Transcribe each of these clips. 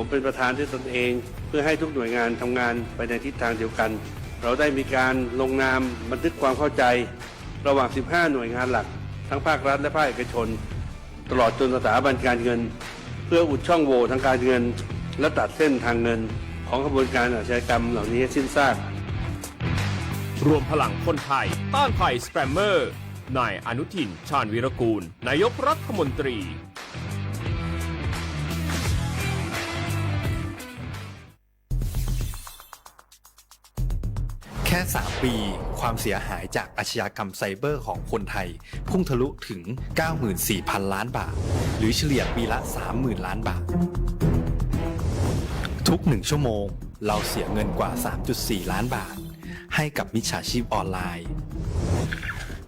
ผมเป็นประธานด้วยตนเอง เพื่อให้ทุกหน่วยงานทำงานไปในทิศทางเดียวกัน เราได้มีการลงนามบันทึกความเข้าใจ ระหว่าง สิบห้า หน่วยงานหลัก ทั้งภาครัฐและภาคเอกชน ตลอดจนสถาบันการเงิน เพื่ออุดช่องโหว่ทางการเงิน และตัดเส้นทางเงิน ของขบวนการอาชญากรรมเหล่านี้ให้สิ้นซาก รวมพลังคนไทย ต้านภัยสแปมเมอร์ นายอนุทิน ชาญวีรกูล นายกรัฐมนตรี แค่ สาม ปี ความเสียหายจากอาชญากรรมไซเบอร์ของคนไทย พุ่งทะลุถึง เก้าหมื่นสี่พัน ล้านบาท หรือเฉลี่ยปีละ สามหมื่น ล้านบาท ทุกหนึ่งชั่วโมง เราเสียเงินกว่า สามจุดสี่ ล้านบาท ให้กับมิจฉาชีพออนไลน์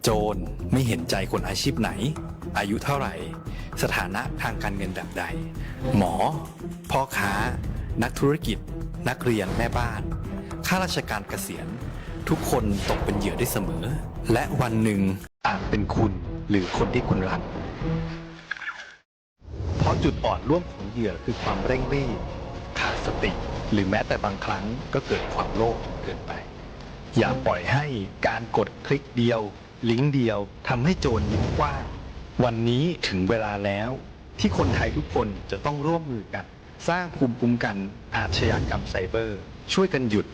โจรไม่เห็นใจคนอาชีพไหน อายุเท่าไหร่ สถานะทางการเงินแบบใด หมอ พ่อค้า นักธุรกิจ นักเรียน แม่บ้าน ข้าราชการเกษียณ ทุกคนตกเป็นเหยื่อได้เสมอ และวันหนึ่งอาจเป็นคุณหรือคนที่คุณรัก เพราะจุดอ่อนร่วมของเหยื่อคือความเร่งรีบ ขาดสติ หรือแม้แต่บางครั้งก็เกิดความโลภจนเกินไป อย่าปล่อยให้การกดคลิกเดียว ลิงก์เดียวทำให้โจรยิ้มกว้าง วันนี้ถึงเวลาแล้วที่คนไทยทุกคนจะต้องร่วมมือกัน สร้างภูมิคุ้มกันอาชญากรรมไซเบอร์ ช่วยกันหยุด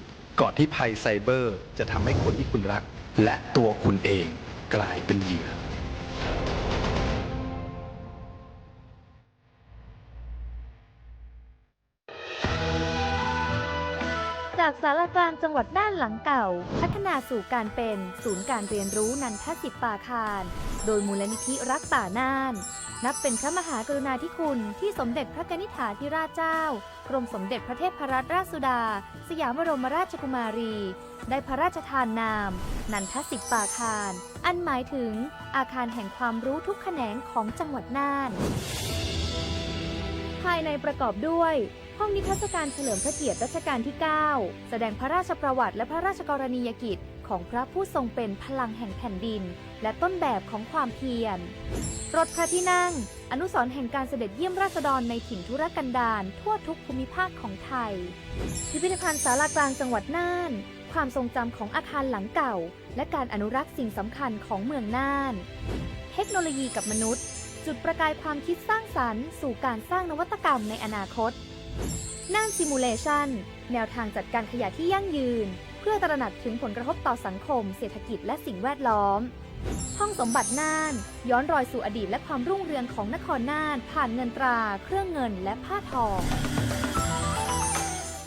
ก่อนที่ภัยไซเบอร์จะทำให้คนที่คุณรัก และตัวคุณเองกลายเป็นเหยื่อ จากศาลากลางจังหวัดน่านหลังเก่า พัฒนาสู่การเป็นศูนย์การเรียนรู้นันทสิปปาคาร โดยมูลนิธิรักป่าน่าน นับเป็นพระมหากรุณาธิคุณที่สมเด็จพระกนิษฐาธิราชเจ้า กรมสมเด็จพระเทพรัตนราชสุดา สยามบรมราชกุมารี ได้พระราชทานนาม นันทสิปปาคาร อันหมายถึงอาคารแห่งความรู้ทุกแขนงของจังหวัดน่าน ภายในประกอบด้วย ห้องนิทรรศการเฉลิมพระเกียรติรัชกาลที่ เก้า แสดงพระราชประวัติและพระราชกรณียกิจของพระผู้ทรงเป็นพลังแห่งแผ่นดิน และต้นแบบของความเพียร รถพระที่นั่ง อนุสรณ์แห่งการเสด็จเยี่ยมราษฎรในถิ่นทุรกันดารทั่วทุกภูมิภาคของไทย พิพิธภัณฑ์ศาลากลางจังหวัดน่าน ความทรงจำของอาคารหลังเก่า และการอนุรักษ์สิ่งสำคัญของเมืองน่าน เทคโนโลยีกับมนุษย์ จุดประกายความคิดสร้างสรรค์สู่การสร้างนวัตกรรมในอนาคต น่าน Simulation แนวทางจัดการขยะที่ยั่งยืน เพื่อตระหนักถึงผลกระทบต่อสังคม เศรษฐกิจ และสิ่งแวดล้อม ห้องสมบัติน่าน ย้อนรอยสู่อดีตและความรุ่งเรืองของนครน่าน ผ่านเงินตรา เครื่องเงิน และผ้าทอง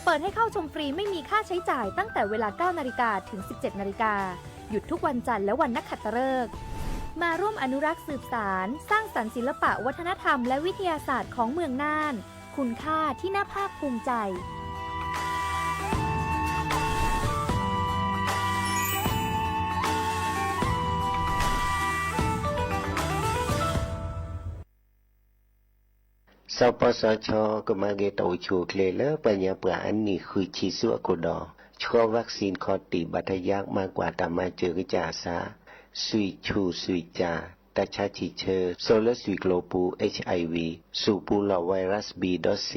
เปิดให้เข้าชมฟรีไม่มีค่าใช้จ่ายตั้งแต่เวลา เก้านาฬิกา ถึง สิบเจ็ดนาฬิกา หยุดทุกวันจันทร์และวันนักขัตฤกษ์ มาร่วมอนุรักษ์สืบสาน สร้างสรรค์ศิลปะวัฒนธรรมและวิทยาศาสตร์ของเมืองน่าน คุณค่าที่น่าภาคภูมิใจ สปสช ကမၤဂ့ၤတၢ်အိၣ်ဆူၣ်အိၣ်ချ့လၢပှၤကညီပှၤအနံၣ်ဃုဆံဆူအခိၣ်ဒီး ဆှၢ vaccine ခီၣ်တံၢ်ဘၣ်တယါ မၤကွၢ်တၢ်မၤစၢၤကစၢ်အသး ဆွံၣ်ဆူၣ်ဆွံၣ်ကၠၢ် တၢ်ဆါဆံၣ်ဆၢ စိာ်လၢဆွံၣ်ကျိၤပူၤ HIV ဆူၣ်ပူၤလီၢ် virus B ဒီး C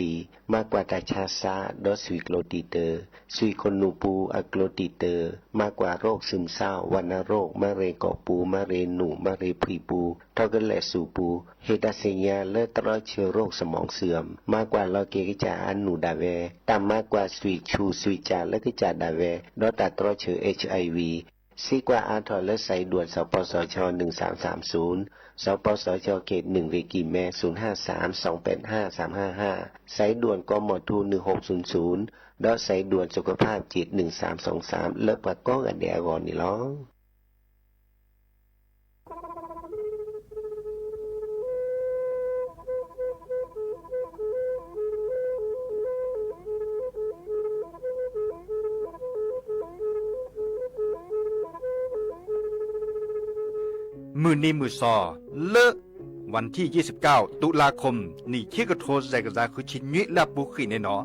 မၤကွၢ်တၢ်ဆါစး ဒီးဆွံၣ်ကျိၤတံၢ်တၢ် ဆွံၣ်ခိၣ်နူာ်ပူၤအကျိၤတံၢ်တၢ် မၤကွၢ်ရိၣ် ซึมเศร้า ဝဏ္ဏရိၣ် မၤရ့ၣ်ကီၢ်ပူၤ မၤရ့ၣ်နူာ် မၤရ့ၣ်ဖှံပူၤ ထီၣ်ကလဲာ်ဆူၣ်ပူၤ ဟ့ၣ်တၢ်သ့ၣ်ညါလၢတြီဆၢရိၣ် สมองเสื่อม မၤကွၢ်လီၤက့ၤကစၢ်အနူၣ်ဒၣ်ဝဲ တၢ်မၤကွၢ်ဆွံၣ်ဆူၣ်ဆွံၣ်ကၠၢ်လၢကစၢ်ဒၣ်ဝဲ ဒီးတၢ်တြီဆၢ HIV စံးကွၢ်အါထီၣ်လၢ สายด่วน สปสช หนึ่งสามสามศูนย์ สปสช เขตหนึ่ง เวกิแม ศูนย์ห้าสาม สองแปดห้า สามห้าห้า สายด่วน กมธ หนึ่งหกศูนย์ศูนย์ ဒီး สายด่วนสุขภาพจิต หนึ่งสามสองสาม လၢပှၤကိးဂၤဒဲးအဂီၢ်န့ၣ်လီၤ. မုၢ်နံၤမုၢ်သီ လၢ วันที่ยี่สิบเก้า ตุลาคม နံၣ်ခံကထိ စဲးကစၢ်ဃုဆံနွံ လၢအပူၤဃံးန့ၣ်နီၤ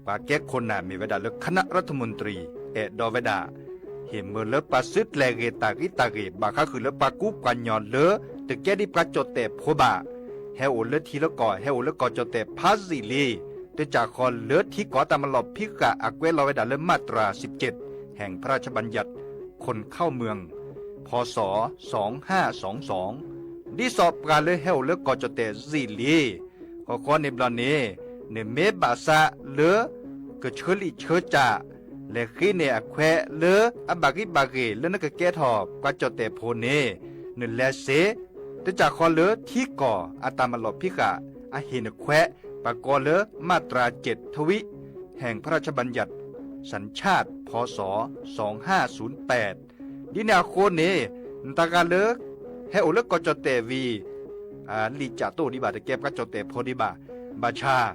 ပှၤကဲခိၣ်နၢ်မ့ၢ်ဝဲဒၣ်လၢ คณะรัฐมนตรี အဲၣ်ဒိးဝဲဒၣ် ဟ့ၣ်မၢလၢပှၤစုကျဲၤဂ့ၤတၢ်ဂံၢ်တၢ်ဂ့ၤ ဘၣ်ဃးဃုာ်လၢပှၤကူပှၤကညီလၢ တကဲဒ်ပှၤကၠီၣ်တဲၣ်ဖိဘၣ် ဟဲအိၣ်လၢထံလၢကီၢ် ဟဲအိၣ်လၢကီၢ်ကၠီၣ်တဲၣ်ဖးယံာ်လံ တစၢ်ဃီလၢထံကီၢ်တၢ်မၤလီၢ်ဖံးဃာ်အကွဲးလီၤဝဲဒၣ်လၢ มาตราสิบเจ็ด แห่งพระราชบัญญัติขนเข้าเมือง พ.ศ. สองห้าสองสอง ဒ်သိးပှၤလၢဟဲအိၣ်လၢကီၢ်ကၠီၣ်တဲာ်စံးလံ ဃီဃီန့ၣ်ဘျီန့ၣ် နမ့ၢ်ဘၣ်ဆၣ်လၢ ကဆၢလံၣ်ဆၢစၢ် လဲၤဃ့န့ၢ်အခွဲးလၢအဘၣ်ဂံၢ်ဘၣ်ဂ့ၤလၢနကကဲထီၣ်ပှၤကၠီၣ်တဲာ်ဖိန့ၣ် နလဲၤစ့ တစၢ်ဃီလၢထံကီၢ်အတၢ်မၤလီၢ်ဖံးဃာ်အဟ့ၣ်နခွဲး ပှၤကိးလၢ มาตราเจ็ดทวิ แห่งพระราชบัญญัติสัญชาติ พ.ศ. สองห้าศูนย์แปด ဒ်န့ၣ်အဃိန့ၣ် နတၢ်ဂၤလၢ ဟဲအိၣ်လၢကီၢ်ကၠီၣ်တဲာ်ဝံၤ လံာ်စၢ်တအိၣ်ဒံးဘၣ် တကဲပှၤကၠီၣ်တဲာ်ဖိဒံးဘၣ် ဘၣ်ဆၣ်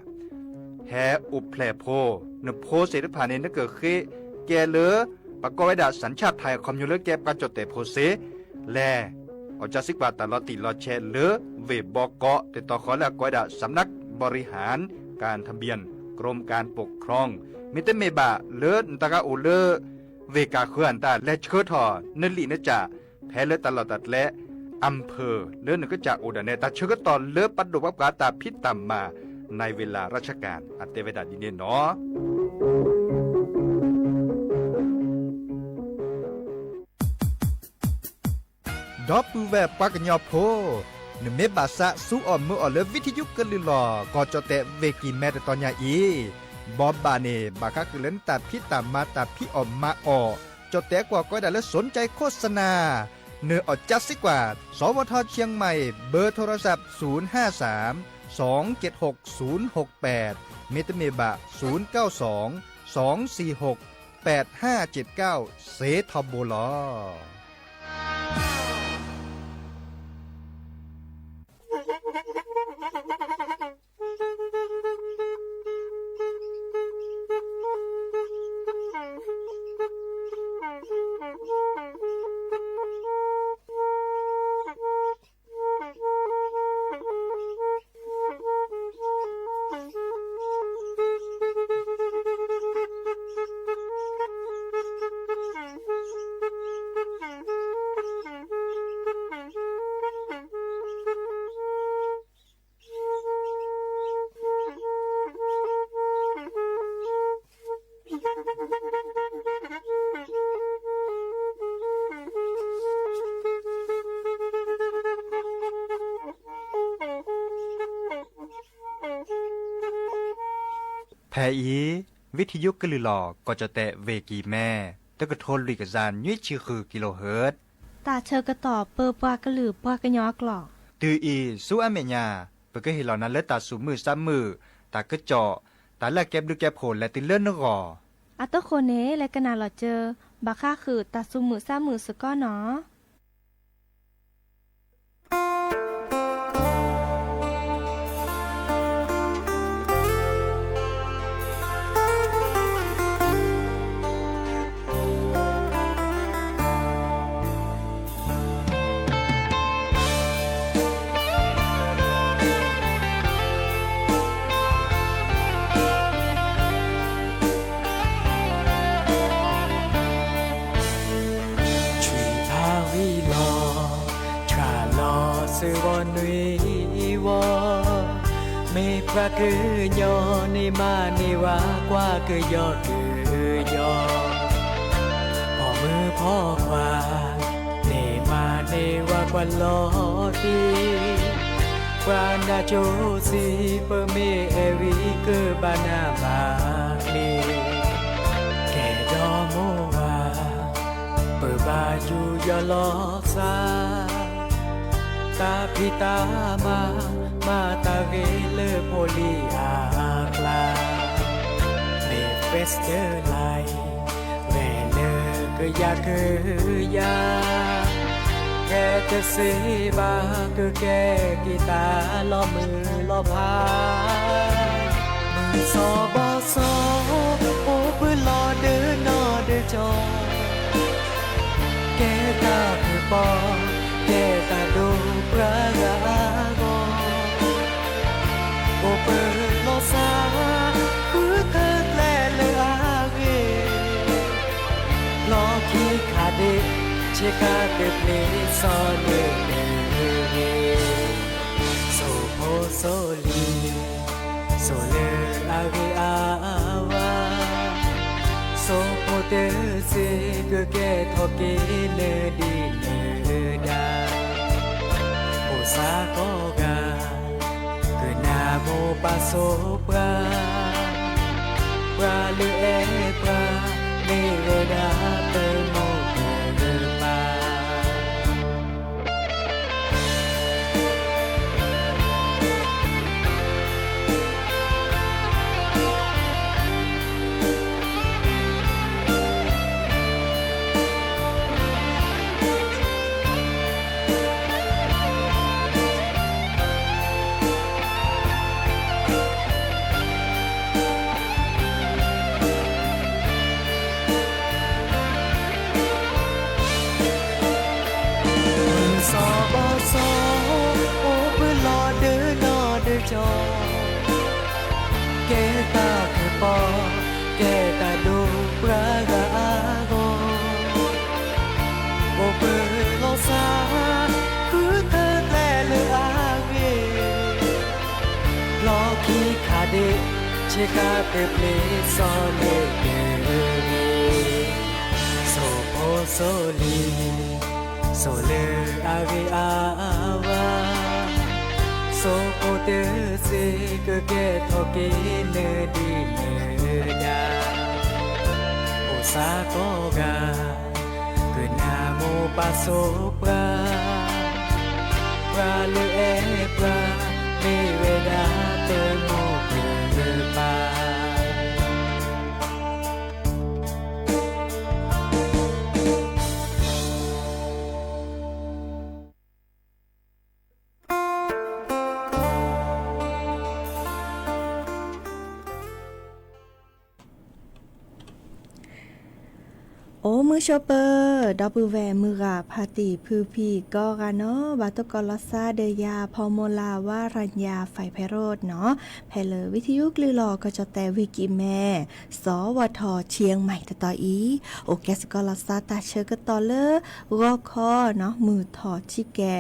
ဟဲအိၣ်ဖျဲၣ်ဖိ နဖိသ့ၣ်တဖၣ်န့ၣ် နကဃ့ကဲလၢ ပကိးဝဲဒၣ် สัญชาติไทย အခီပညီလၢကဲပှၤကၠီၣ်တဲာ်ဖိစ့ လဲၤ အီၣ်ကၢစံကွၢ်တၢ်လီၤတံၢ်လီၤဆဲးလၢ ဝ့ၢ်ဘီကီး တတီၤဃီလၢအကိးဝဲဒၣ် สำนักบริหารการทะเบียน กรมการปกครอง မ့တမ့ၢ်ဘၣ်လၢနတၢ်ဂၤအိၣ်လၢ ဝ့ၢ်ကၢ်ဃၢၤအတၢ် လဲၤဆှၢထီၣ်နလံာ်နစၢ် ဖဲလၢတၢ်လီၢ်တၢ်ကျဲ อำเภอ လၢနကစၢ်အိၣ်ဒၣ်နဲ တၢ်ဆၢကတီၢ်လၢပဒိၣ်ပှၤပှၤတၢ်ဖံးတၢ်မၤ ในเวลาราชการ အတဲဝဲဒၣ်ဒ်န့ၣ်နီၤ ဒီပုၢ်ဝဲၢ်ပှၤကညီဖိ, နမ့ၢ်ဘၣ်ဆၣ်ဆူအီၣ်မုာ်အီၣ်လၢ ဝံထံယုကလုၢ်လီၤ ကီၢ်ကၠီၣ်တဲာ်ဝ့ၢ်ကံၢ်မဲတတီၤညါအံၤ, ဘီဘၣ်န့ၣ် ဘၣ်ဃးဃုာ်လၢနတၢ်ဖံးတၢ်မၤတၢ်ဖံးအီၣ်မၤအီၣ်, ကၠီၣ်တဲာ်ကွီၢ်ကိးဝဲဒၣ်လၢ สนใจโฆษณา, နအီၣ်ကၢစံကွၢ် สวท.เชียงใหม่ เบอร์โทรศัพท์ ศูนย์ห้าสาม สองเจ็ดหก ศูนย์หกแปด မ့တမ့ၢ်ဘၣ် ศูนย์เก้าสอง สองสี่หก แปดห้าเจ็ดเก้า စ့ထီဘိလီၤ. ဖဲအံၤ ဝံထံယုကလုၢ်လီၤ ကီၢ်ကၠီၣ်တဲာ်ဝ့ၢ်ကံၢ်မဲ တကထိလွံၢ်ကယၤနွံဆံဃု kilohertz တၢ်ဆၢကတီၢ်ပၢပှၤကလုာ်ပှၤကညီအကျိာ်, တုၤအံၤဆူအမဲာ်ညါ ပကဟ့ၣ်လီၤနၤလၢတၢ်သူၣ်မုာ်သးမုာ်, တၢ်ကစီၣ်, တၢ်လၢအကဲဘျုးကဲဖှိၣ်လဲၤတုၤလၢနဂီၢ်. အတဃိန့ၣ် လဲၤကနၣ်လီၤစၢၤ ဘၣ်ဃးဃုာ်တၢ်သူၣ်မုာ်သးမုာ်စ့ၢ်ကီးနီၤ. ဆွံၣ်ဖးဝံၤလီၤ ဆှၣ်လီၤစ့ၢ်ကီးနွံဝီ, မ့ၢ်ပှၤကညီန့ၣ်မၤန့ၢ်ဝဲကွၢ်ကယီကယီ, ဖီမုၢ်ဖီခွါန့ၣ်မၤန့ၢ်ဝဲကွၢ်လီၤတံၢ်, ပှၤနၢ်ကၠိစံး ပမ့ၢ်အဲၣ်ဝံကဘၣ်နၢ်ဘၣ်ကျ့, ကဲဒီးမိၢ်ဝၤ ပဘၣ်ယူးယီၣ်လီၤစၢ်, တၢ်ဖံးတၢ်မၤ မၤတၢ်ဂ့ၤလၢဖိလံၤအကျါ, မ့ၢ် Federal Line ဝဲလၢကယၤကယၤ, ကဲတစ့ဘၣ် ကကဲက့ၤတၢ်လီၤမုၢ်လီၤဖး, မုၢ်စီၤဘီၣ်စီၤ အိၣ်ပၢၤလီၤဒၢနီၢ်ဒၢကၠီ, ကဲတၢ်ဖုၣ်ပီ, ကဲတၢ်ဒိၣ်ပှၤဂၤအဂီၢ်, အိၣ်ပၢၤလီၤစၢ် ဃုထၢကျဲလၢအဂ့ၤ, လီၢ်ခံခးဒ့ ဆ့ကၤတပျ့ၤစီၤလၢတဂ့ၤ, စိၢ်ဖိစိၢ်လံၤ စိၢ်လၢအ ဂ့ၤအါဝါ, ဆိဖိတစ့ကကဲထီၣ်က့ၤနဒ်နဒါ, အိၣ်စးကီးဂၤ ကနၣ်မိၢ်ပၢ်ဆိပှၤ, ပှၤလၢအဲၣ်ပှၤ မ့ၢ်ဝဲဒၣ်ပမိၢ်ပပၢ်. မုၢ်စီၤဘီၣ်စီၤ အိၣ်ပလီၢ်ဒၢနီၢ်ဒၢကၠီ, ကဲတၢ်ကပီၤ ကဲတၢ်ဒိပှၤဂၤအဂီၢ်, အိၣ်ပလီၢ်စၢ် ဃုထၢကျဲလၢအဂ့ၤ, လီၢ်ခံခါဒ့ ဆ့ကၤပျ့ၤပျ့ၤစီၤလၢကဂ့ၤ, ဆိဖိဆိလံၤ ဆိလၢအဂ့ၤအါဝါ, ဆိဖိတစ့ကကဲထီၣ်က့ၤ နဒ်နဒါ, အိၣ်စးကီးဂၤ ကနၣ်မိၢ်ပၢ်ဆိပှၤ, ပှၤလၢအဲၣ်ပှၤ မ့ၢ်ဝဲဒၣ်ပမိၢ်ပပၢ်. အိၣ်မုာ်ဆိးပၢၤ ဒီပုၢ်ဝဲၢ်မုၢ်ဂၤဖါတံၢ်ဖုဖံကိးဂၤနီၤ, ဘၣ်သကိးလီၤသးဒီးယၤ ဖီမိၢ်လၢ်ဝါရၤညါ ဖဲဖဲရိၣ်နီၤ, ဖဲလၢဝံထံယုကလုၢ်လီၤကီၢ်ကၠီၣ်တဲာ်ဝံၤကံၢ်မဲ စီၤဝီၤထီၣ်ဆံမံၤတတီၤအံၤ, အိၣ်ကဲစ့ၢ်ကီးလီၤသးတၢ်ဆၢကတီၢ်လၢ ဂီၤခီနီၤ မုၢ်ထီၣ်ဆံကဲ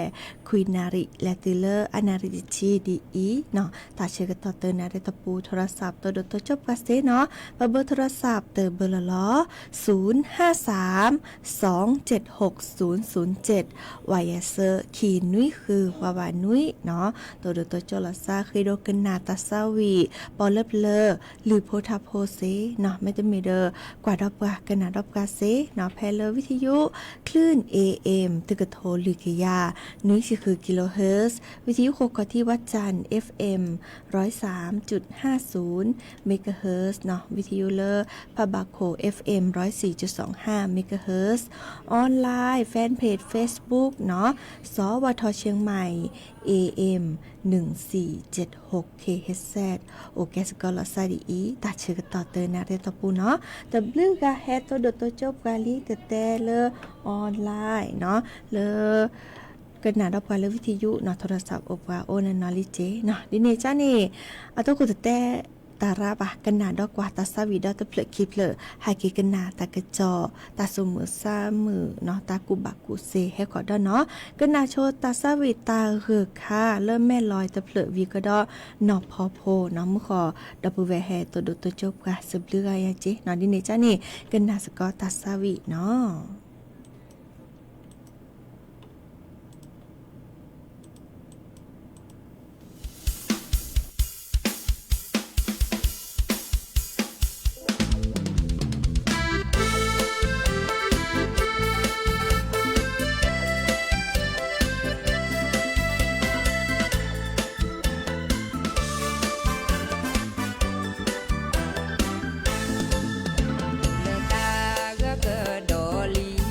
ခွံနၣ်ရံၣ် လဲၤတုၤလၢအနၣ်ရံၣ်တဆံဒ်အံၤနီၤ, တၢ်ဆၢကတီၢ်တနၣ်ရံၣ်တပူၤ ထီရစး ပတိၣ်ဒိၣ်တိစၢၤပှၤစ့နီၤ, ပဘၢထီရစးတဘၢလီၤလီၤ, သုၣ် ဟါ သၢမ် သွင် ၸဵတ်း ၶူၣ် သုၣ် သုၣ် ၸဵတ်း, ဝါယဲၢ် သၢ ခံ နွံ ဃု ဝါ ဝါ နွံနီၤ, တိၣ်ဒိၣ်တိစၢၤလီၤသး ဃ့ဒိးကနၣ်တၢ်သးဝံၣ် ပီၣ်လၢပျၢၤ လုၢ်ဖိထါဖိစ့နီၤ, မ့တမ့ၢ်ဒီး ကွၢ်ဒီးပှၤ ကနၣ်ဒီးပှၤစ့နီၤ, ဖဲလၢဝံထံယု คลื่น เอ เอ็ม တကထိလွံၢ်ကယၤ နွံဆံဃု kilohertz, ဝံထံယု ဃိးခီၣ်ထံး ဝၣ်တၢၣ် FM ร้อยสามจุดห้าศูนย์ megahertz နီၤ, ဝံထံယုလၢ ဖးဘၣ်ခိၣ် FM ร้อยสี่จุดสองห้า megahertz, online fan page Facebook နီၤ, စီၤဝါထီၣ် เชียงใหม่ AM หนึ่งสี่เจ็ดหก kilohertz, အိၣ်ကဲစ့ၢ်ကီးလီၤသးဒ်အံၤ တၢ်ဆၢကတီၢ်တနၣ်ရံၣ်တပူၤနီၤ, တဘျုးဂၤဟဲတိၣ်ဒိၣ်တိစၢၤပှၤလံ တတဲလၢ online နီၤ, လၢ ကနၣ်ဒီးပှၤလၢဝံထံယုနီၤ, ထီရစးအိၣ်ပှၤအိၣ်နီၢ်နီၢ်လံက့နီၤ, ဒ်န့ၣ်ကန့ၣ် အတၢ်ကိးတတဲ တၢ်ရၢ်ဘၣ်, ကနၣ်ဒီးကွၢ်တၢ်သးဝံၣ်ဒီးတဖျၢၣ်ခံဖျၢၣ်, ဟဲက့ၤကနၣ်တၢ်ကစီၣ်, တၢ်သူၣ်မုာ်သးမုာ်နီၤ, တၢ်ကူၣ်ဘၣ်ကူၣ်သ့ဟဲခီဒီးနီၤ, ကနၣ်ဆိတၢ်သးဝံၣ်တၢ်ဂၢၢ်ခါလၢမဲၢ်လီၤတဖျၢၣ်ဝံၤကဒီးနီၢ်ဖီဖိနီၤ, မုၢ်ဃီဒီပုၢ်ဝဲၢ်ဟဲတိၣ်ဒိၣ်တိစၢၤပှၤစဘျုးဂၤယၤက့နီၤ, ဒ်န့ၣ်ကန့ၣ် ကနၣ်စ့ၢ်ကီးတၢ်သးဝံၣ်နီၤ.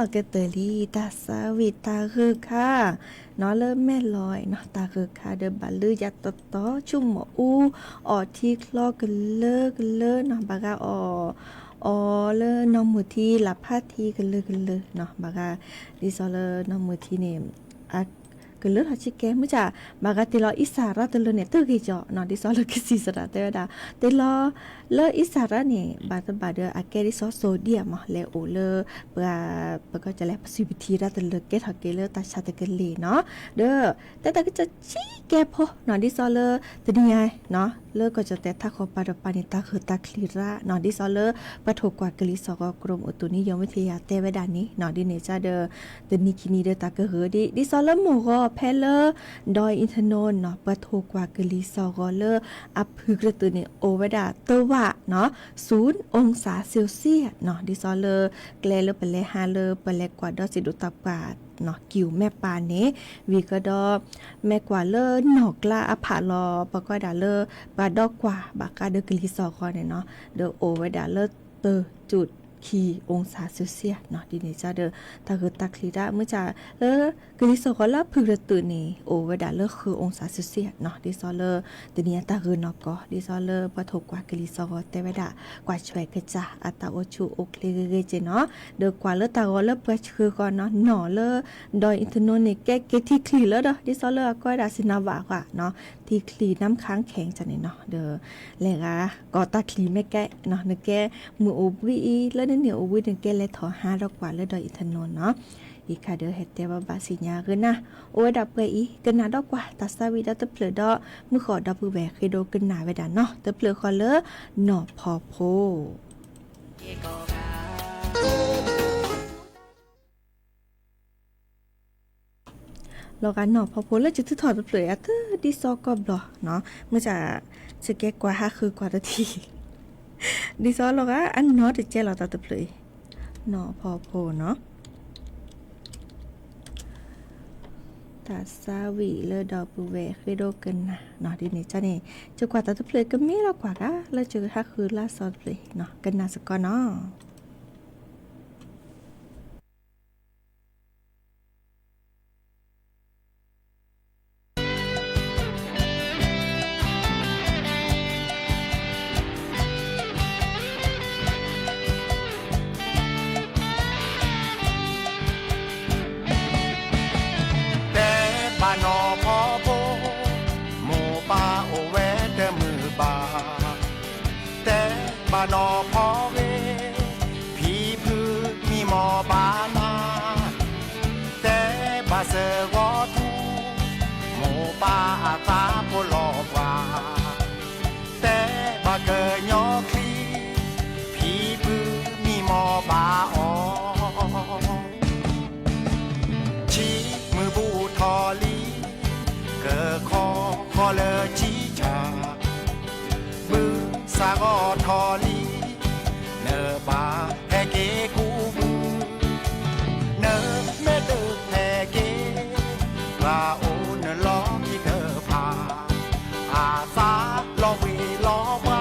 အကတၢၢ်လံ တၢ်သးဝံၣ်တၢ်ဂၢၢ်ခါ နီၢ်လၢမဲာ်လီၤနီၢ် တၢ်ဂၢၢ်ခါဒီးဘၣ်လုၢ်ယၤတတီၤဆူမီၢ်အူ အီၣ်ထံချီကလၢကလၢနီၢ် ဘၣ်ဂၤအီၣ် အီၤလၢနီၢ်မုၢ်ထံ လၢဖါထံကလၢကလၢနီၢ် ဘၣ်ဂၤ ဒ်သိးလၢနီၢ်မုၢ်ထံန့ၣ် ကလၢထီၣ်ဆံကဲ မုၢ်ဆါ ဘၣ်ဂၤတ့ၢ်လီၤအံစၢ်ရၣ်တလၢန့ၣ် တဂ့ၤကီးနီၢ် ဒ်သိးလၢကစံးစရၣ်တဲဝဲဒၣ် တ့ၢ်လီၤ လၢအံစၢ်ရၣ်န့ၣ် ဘၣ်တဘၣ်ဒီးအကဲဒ်သိး sodium မး လဲၤအိၣ်လၢ ပှၤ ပကီလဲၣ် ပစုပထံရၣ်တလၢကဲထီၣ်က့ၤလၢတၢ်ဆါတကလ့ၢ်နီၢ် ဒီး တဲတၢ်ကစီၣ်ဆံကဲဖိနီၢ် ဒ်သိးလၢ တနံၤအံၤနီၢ် လၢကီၢ်ကၠီၣ်တဲာ်ထးခီပၤဒီးပၤန့ၣ် တၢ်ဂၢၢ်တၢ်ချံးရၣ်နီၢ် ဒ်သိးလၢ ပှၤထိၣ်ကွၢ်ကလံၤစိးဂီၤ ကရူၢ်မုၢ်တူၢ်နံယိၤမ့ၢ်ထံယၤတဲဝဲဒၣ်န့ၣ်နီၢ် ဒ်န့ၣ်ကဒီး တနံၤခံနံၤဒီးတၢ်ကဂၢၢ်ဒ် ဒ်သိးလၢမိၢ်ဂီၤဖဲလၢ ဒီးအံထနိနီၢ် ပှၤထိၣ်ကွၢ်ကလံၤစိးဂီၤလၢ အဖုၣ်ကရၢၢ်သုးန့ၣ် အိၣ်ဝဲဒၣ်တဝၢနီၢ် ศูนย์องศาเซลเซียสနီၢ် ဒ်သိးလၢ ကျဲလၢပလဲၤဟးလၢပလဲၤကွၢ်ဒီးစံးဒိၣ်တၢ်ပှၢ်နီၢ် ကံၢ်မဲာ်ပၢ်န့ၣ် ဝံၤကဒီး မ့ၢ်ကွၢ်လၢနီၢ်ကျါအဖးလီၤ ပကွၢ်ဒၣ်လၢ ပှၤဒီကွၢ်ဘၣ်ဃးဒီးကလံၤစိးဂီၤန့ၣ်နီၢ် ဒီးအိၣ်ဝဲဒၣ်လၢ တၢတုးခံ องศาเซลเซียสနီၢ် ဒ်န့ၣ်ကဒီး တၢ်ဂၢၢ်တၢ်ချံးရၣ် မုၢ်ဆါ လၢ ကလံၤစိးဂီၤလၢအဖုၣ်ကရၢၢ်သုးန့ၣ် အိၣ်ဝဲဒၣ်လၢဃု องศาเซลเซียสနီၢ် ဒ်သိးလၢ တနံၤအံၤတၢ်ဂၢၢ်နီၢ်ကီၢ် ဒ်သိးလၢပှၤထိၣ်ကွၢ်ကလံၤစိးဂီၤတဲဝဲဒၣ် ကွၢ်ဆွဲးကစၢ်အတၢ်အိၣ်ဆူၣ်အိၣ်ချ့ဂ့ၤဂ့ၤက့နီၢ် ဒီးကွၢ်လၢတၢ်ဂီၤလၢပှၤဆှၢဃီနီၢ် နီၢ်လၢ ဒီးအံထနိန့ၣ် ကဲက့ၤထံချံးလၢဒီး ဒ်သိးလၢအကွၢ်ဝဲဒၣ်စံးနၤဘၣ်ဃီနီၢ် ထံချံးနၢ်ခါခဲအံၤန့ၣ်နီၢ် ဒီး လဲၤဂၤ ကီၢ်တၢ်ချံးမ့ၢ်ကဲနီၢ် နကဲ မုၢ်အိၣ်ဘှံးအံၤ လၢနန့ၢ်အိၣ်ဘှံး နကဲလဲၤထီၣ်ဟးဒီးကွၢ်လၢဒီးအံထနိနီၢ် အံၤခါဒီးဟဲတဲဘၣ်ဘၣ်စံးညါဂ့ၤနၤ အိၣ်ဝဲဒၣ်ပှဲၤအံၤ ကနၣ်ဒီးကွၢ် တၢ်သးဝံၣ်ဒီးတဖျၢၣ်ဒီး မုၢ်ဃီဒီပုၢ်ဝဲၢ်ဃ့ဒိကနၣ်ဝဲဒၣ်နီၢ် တဖျၢၣ်ဃီလၢ နီၢ်ဖီဖိ လီၤဂာ်နီၢ်ဖီဖိလၢကထုးထီၣ်တဖျၢၣ်အံၤ အတဒ်သိးကီၢ်ဘျီနီၢ် မုၢ်ဆါ ဆကဲကွၢ်ဟးဃုကွၢ်တထံၣ် ဒ်သိးလီၤဂာ်အနီၢ်တကဲလီၤတၢ်တဖျၢၣ်အံၤ နီၢ်ဖီဖိနီၢ် တၢ်သးဝံၣ်လၢဒီပုၢ်ဝဲၢ်ဃ့ဒိကနၣ်နီၢ် ဒ်န့ၣ်န့ၣ် ကကွၢ်တၢ်တဖျၢၣ်ကမ့ၢ်လီၤကွၢ်ဂၤ လၢကဟးဃုလၢစီတဖျၢၣ်အံၤနီၢ် ကနၣ်စ့ၢ်ကီးနီၢ် တဲဘၣ်နီၢ်ဖီဖိ, မိၢ်ပၢ်အိၣ်ဝဲတမုာ်ဘၣ်. တဲဘၣ်နီၢ်ဖီဂ့ၤ, ဖံဖုမံမီၢ်ဘၣ်နၤ. တဲဘၣ်စၢၤဂီၤထူ, မိၢ်ပၢ်အသးဖိလီၤပှၤ. တဲဘၣ်ကညီချံ, ဖံဖုမံမီၢ်ဘၣ်အီၤ. ဆံမုၢ်ဘူၣ်ထီၣ်လံ, ကခီဃီလၢဆံဆၣ်, ဘုစၢ်ဂီၤထီၣ်လံ, နဘၣ်ဟဲက့ၤကူဘု, နမ့ၢ်တဟဲက့ၤ, ပှၤအိၣ်နလီၢ်ခံတဖၣ်, အသးလီၤဝ့ၤလီၤဝါ,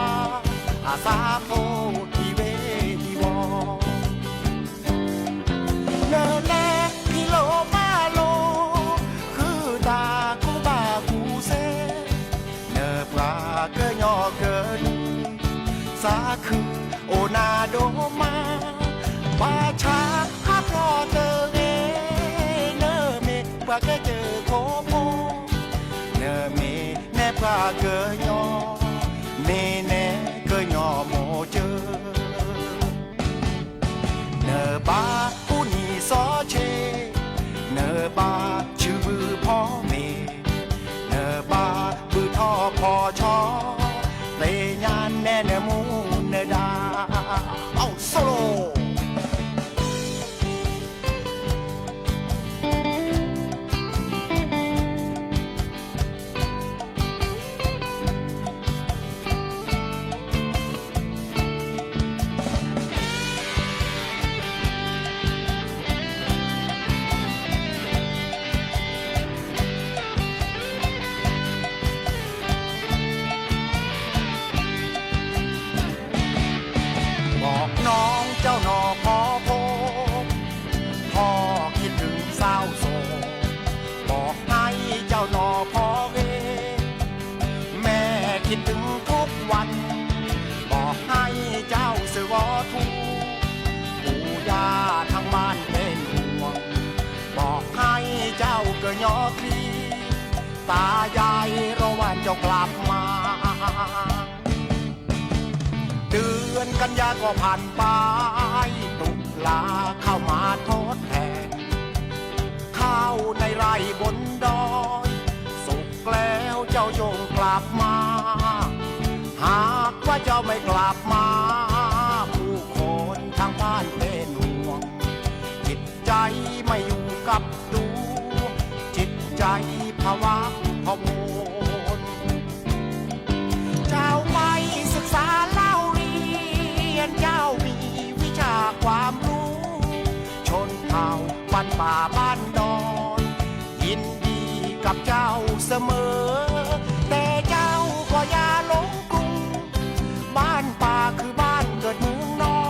အသးဖိအံၤဝ့ၤအံၤဝီၤ. နလဲၤဖံးလိာ်မၤလိာ်, ဃုတၢ်ကူၣ်ဘၣ်ကူၣ်စဲ, နပှၤကညီကနူၤ, သးခုအိၣ်နၤဒိၣ်မး, ဘၣ်ဆါဟးဖျိးတဂ့ၤ, နမ့ၢ်ပှၤကစၢၢ်ခိၣ်ဖိ, နမ့ၢ်နဲပှၤကညီ, မ့ၢ်နဲကညီမိၢ်ကၢ. နဘၣ်အူနံၤစီဆ့, နဘၣ်ဆူဘုဖီမ့ၤ, နဘၣ်ဘုထီၣ်ဖီဆီ, သ့ၣ်ညါနဲနမူနဒါ, အိၣ်ဆိလိာ်. คิดถึงทุกวัน บอกให้เจ้าเสือวอทู ปู่ย่าทางบ้านเป็นห่วง บอกให้เจ้าเกยอคลี ตายายรอวันเจ้ากลับมา เดือนกันยาก็ผ่านไป ตุลาเข้ามาทดแทน ข้าวในไร่บนดอย สุกแล้วเจ้าจงกลับมา หากว่าเจ้าไม่กลับมา ผู้คนทางบ้านเป็นห่วง จิตใจไม่อยู่กับตัว จิตใจผวาพะวน เจ้าไม่ศึกษาเล่าเรียน เจ้ามีวิชาความรู้ ชนเผ่าบ้านป่าบ้านดอย ยินดีกับเจ้าเสมอ แต่เจ้าก็อย่าหลงกลุ่ม บ้านป่าคือบ้านเกิดเมืองนอ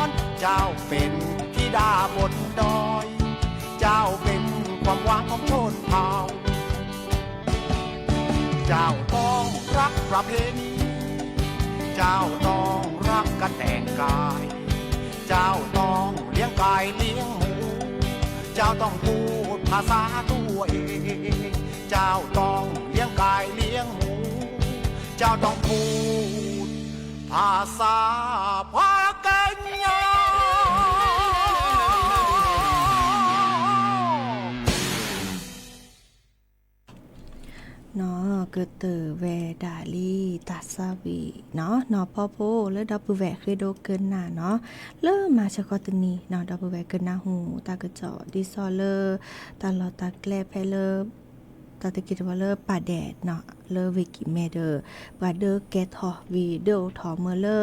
น เจ้าเป็นธิดาบนดอย เจ้าเป็นความหวังของชนเผ่า เจ้าต้องรักประเพณี เจ้าต้องรักการแต่งกาย เจ้าต้องเลี้ยงกายเลี้ยงหมู เจ้าต้องพูดภาษาตัวเอง เจ้าต้องเลี้ยงกายเลี้ยงหมู เจ้าต้องพูดภาษาพากันยา နီၢ်ကတၢၢ်ဝဲဒၣ်လံ တၢ်ဆါဝံၤနီၢ် နီၢ်ဖီဖိလၢဒီပုၢ်ဝဲၢ်ဃ့ဒိကနၣ်နီၢ် လၢမၤဆၢဃီတနံၤနီၢ် ဒီပုၢ်ဝဲၢ်ကနၢ်ဟူတၢ်ကစီၣ် ဒ်သိးလၢ တၢ်လီၢ်တၢ်ကျဲဖဲလၢ တၢ်တက့ၢ်တဝီလၢပာ်ဒဲးနီၢ် လၢဝ့ၢ်ကံၣ်မဲဒီး ပှၤဒၢကဲထီၣ်ဝံၤ ဒၢအိၣ်ထီၣ်မၢလၢ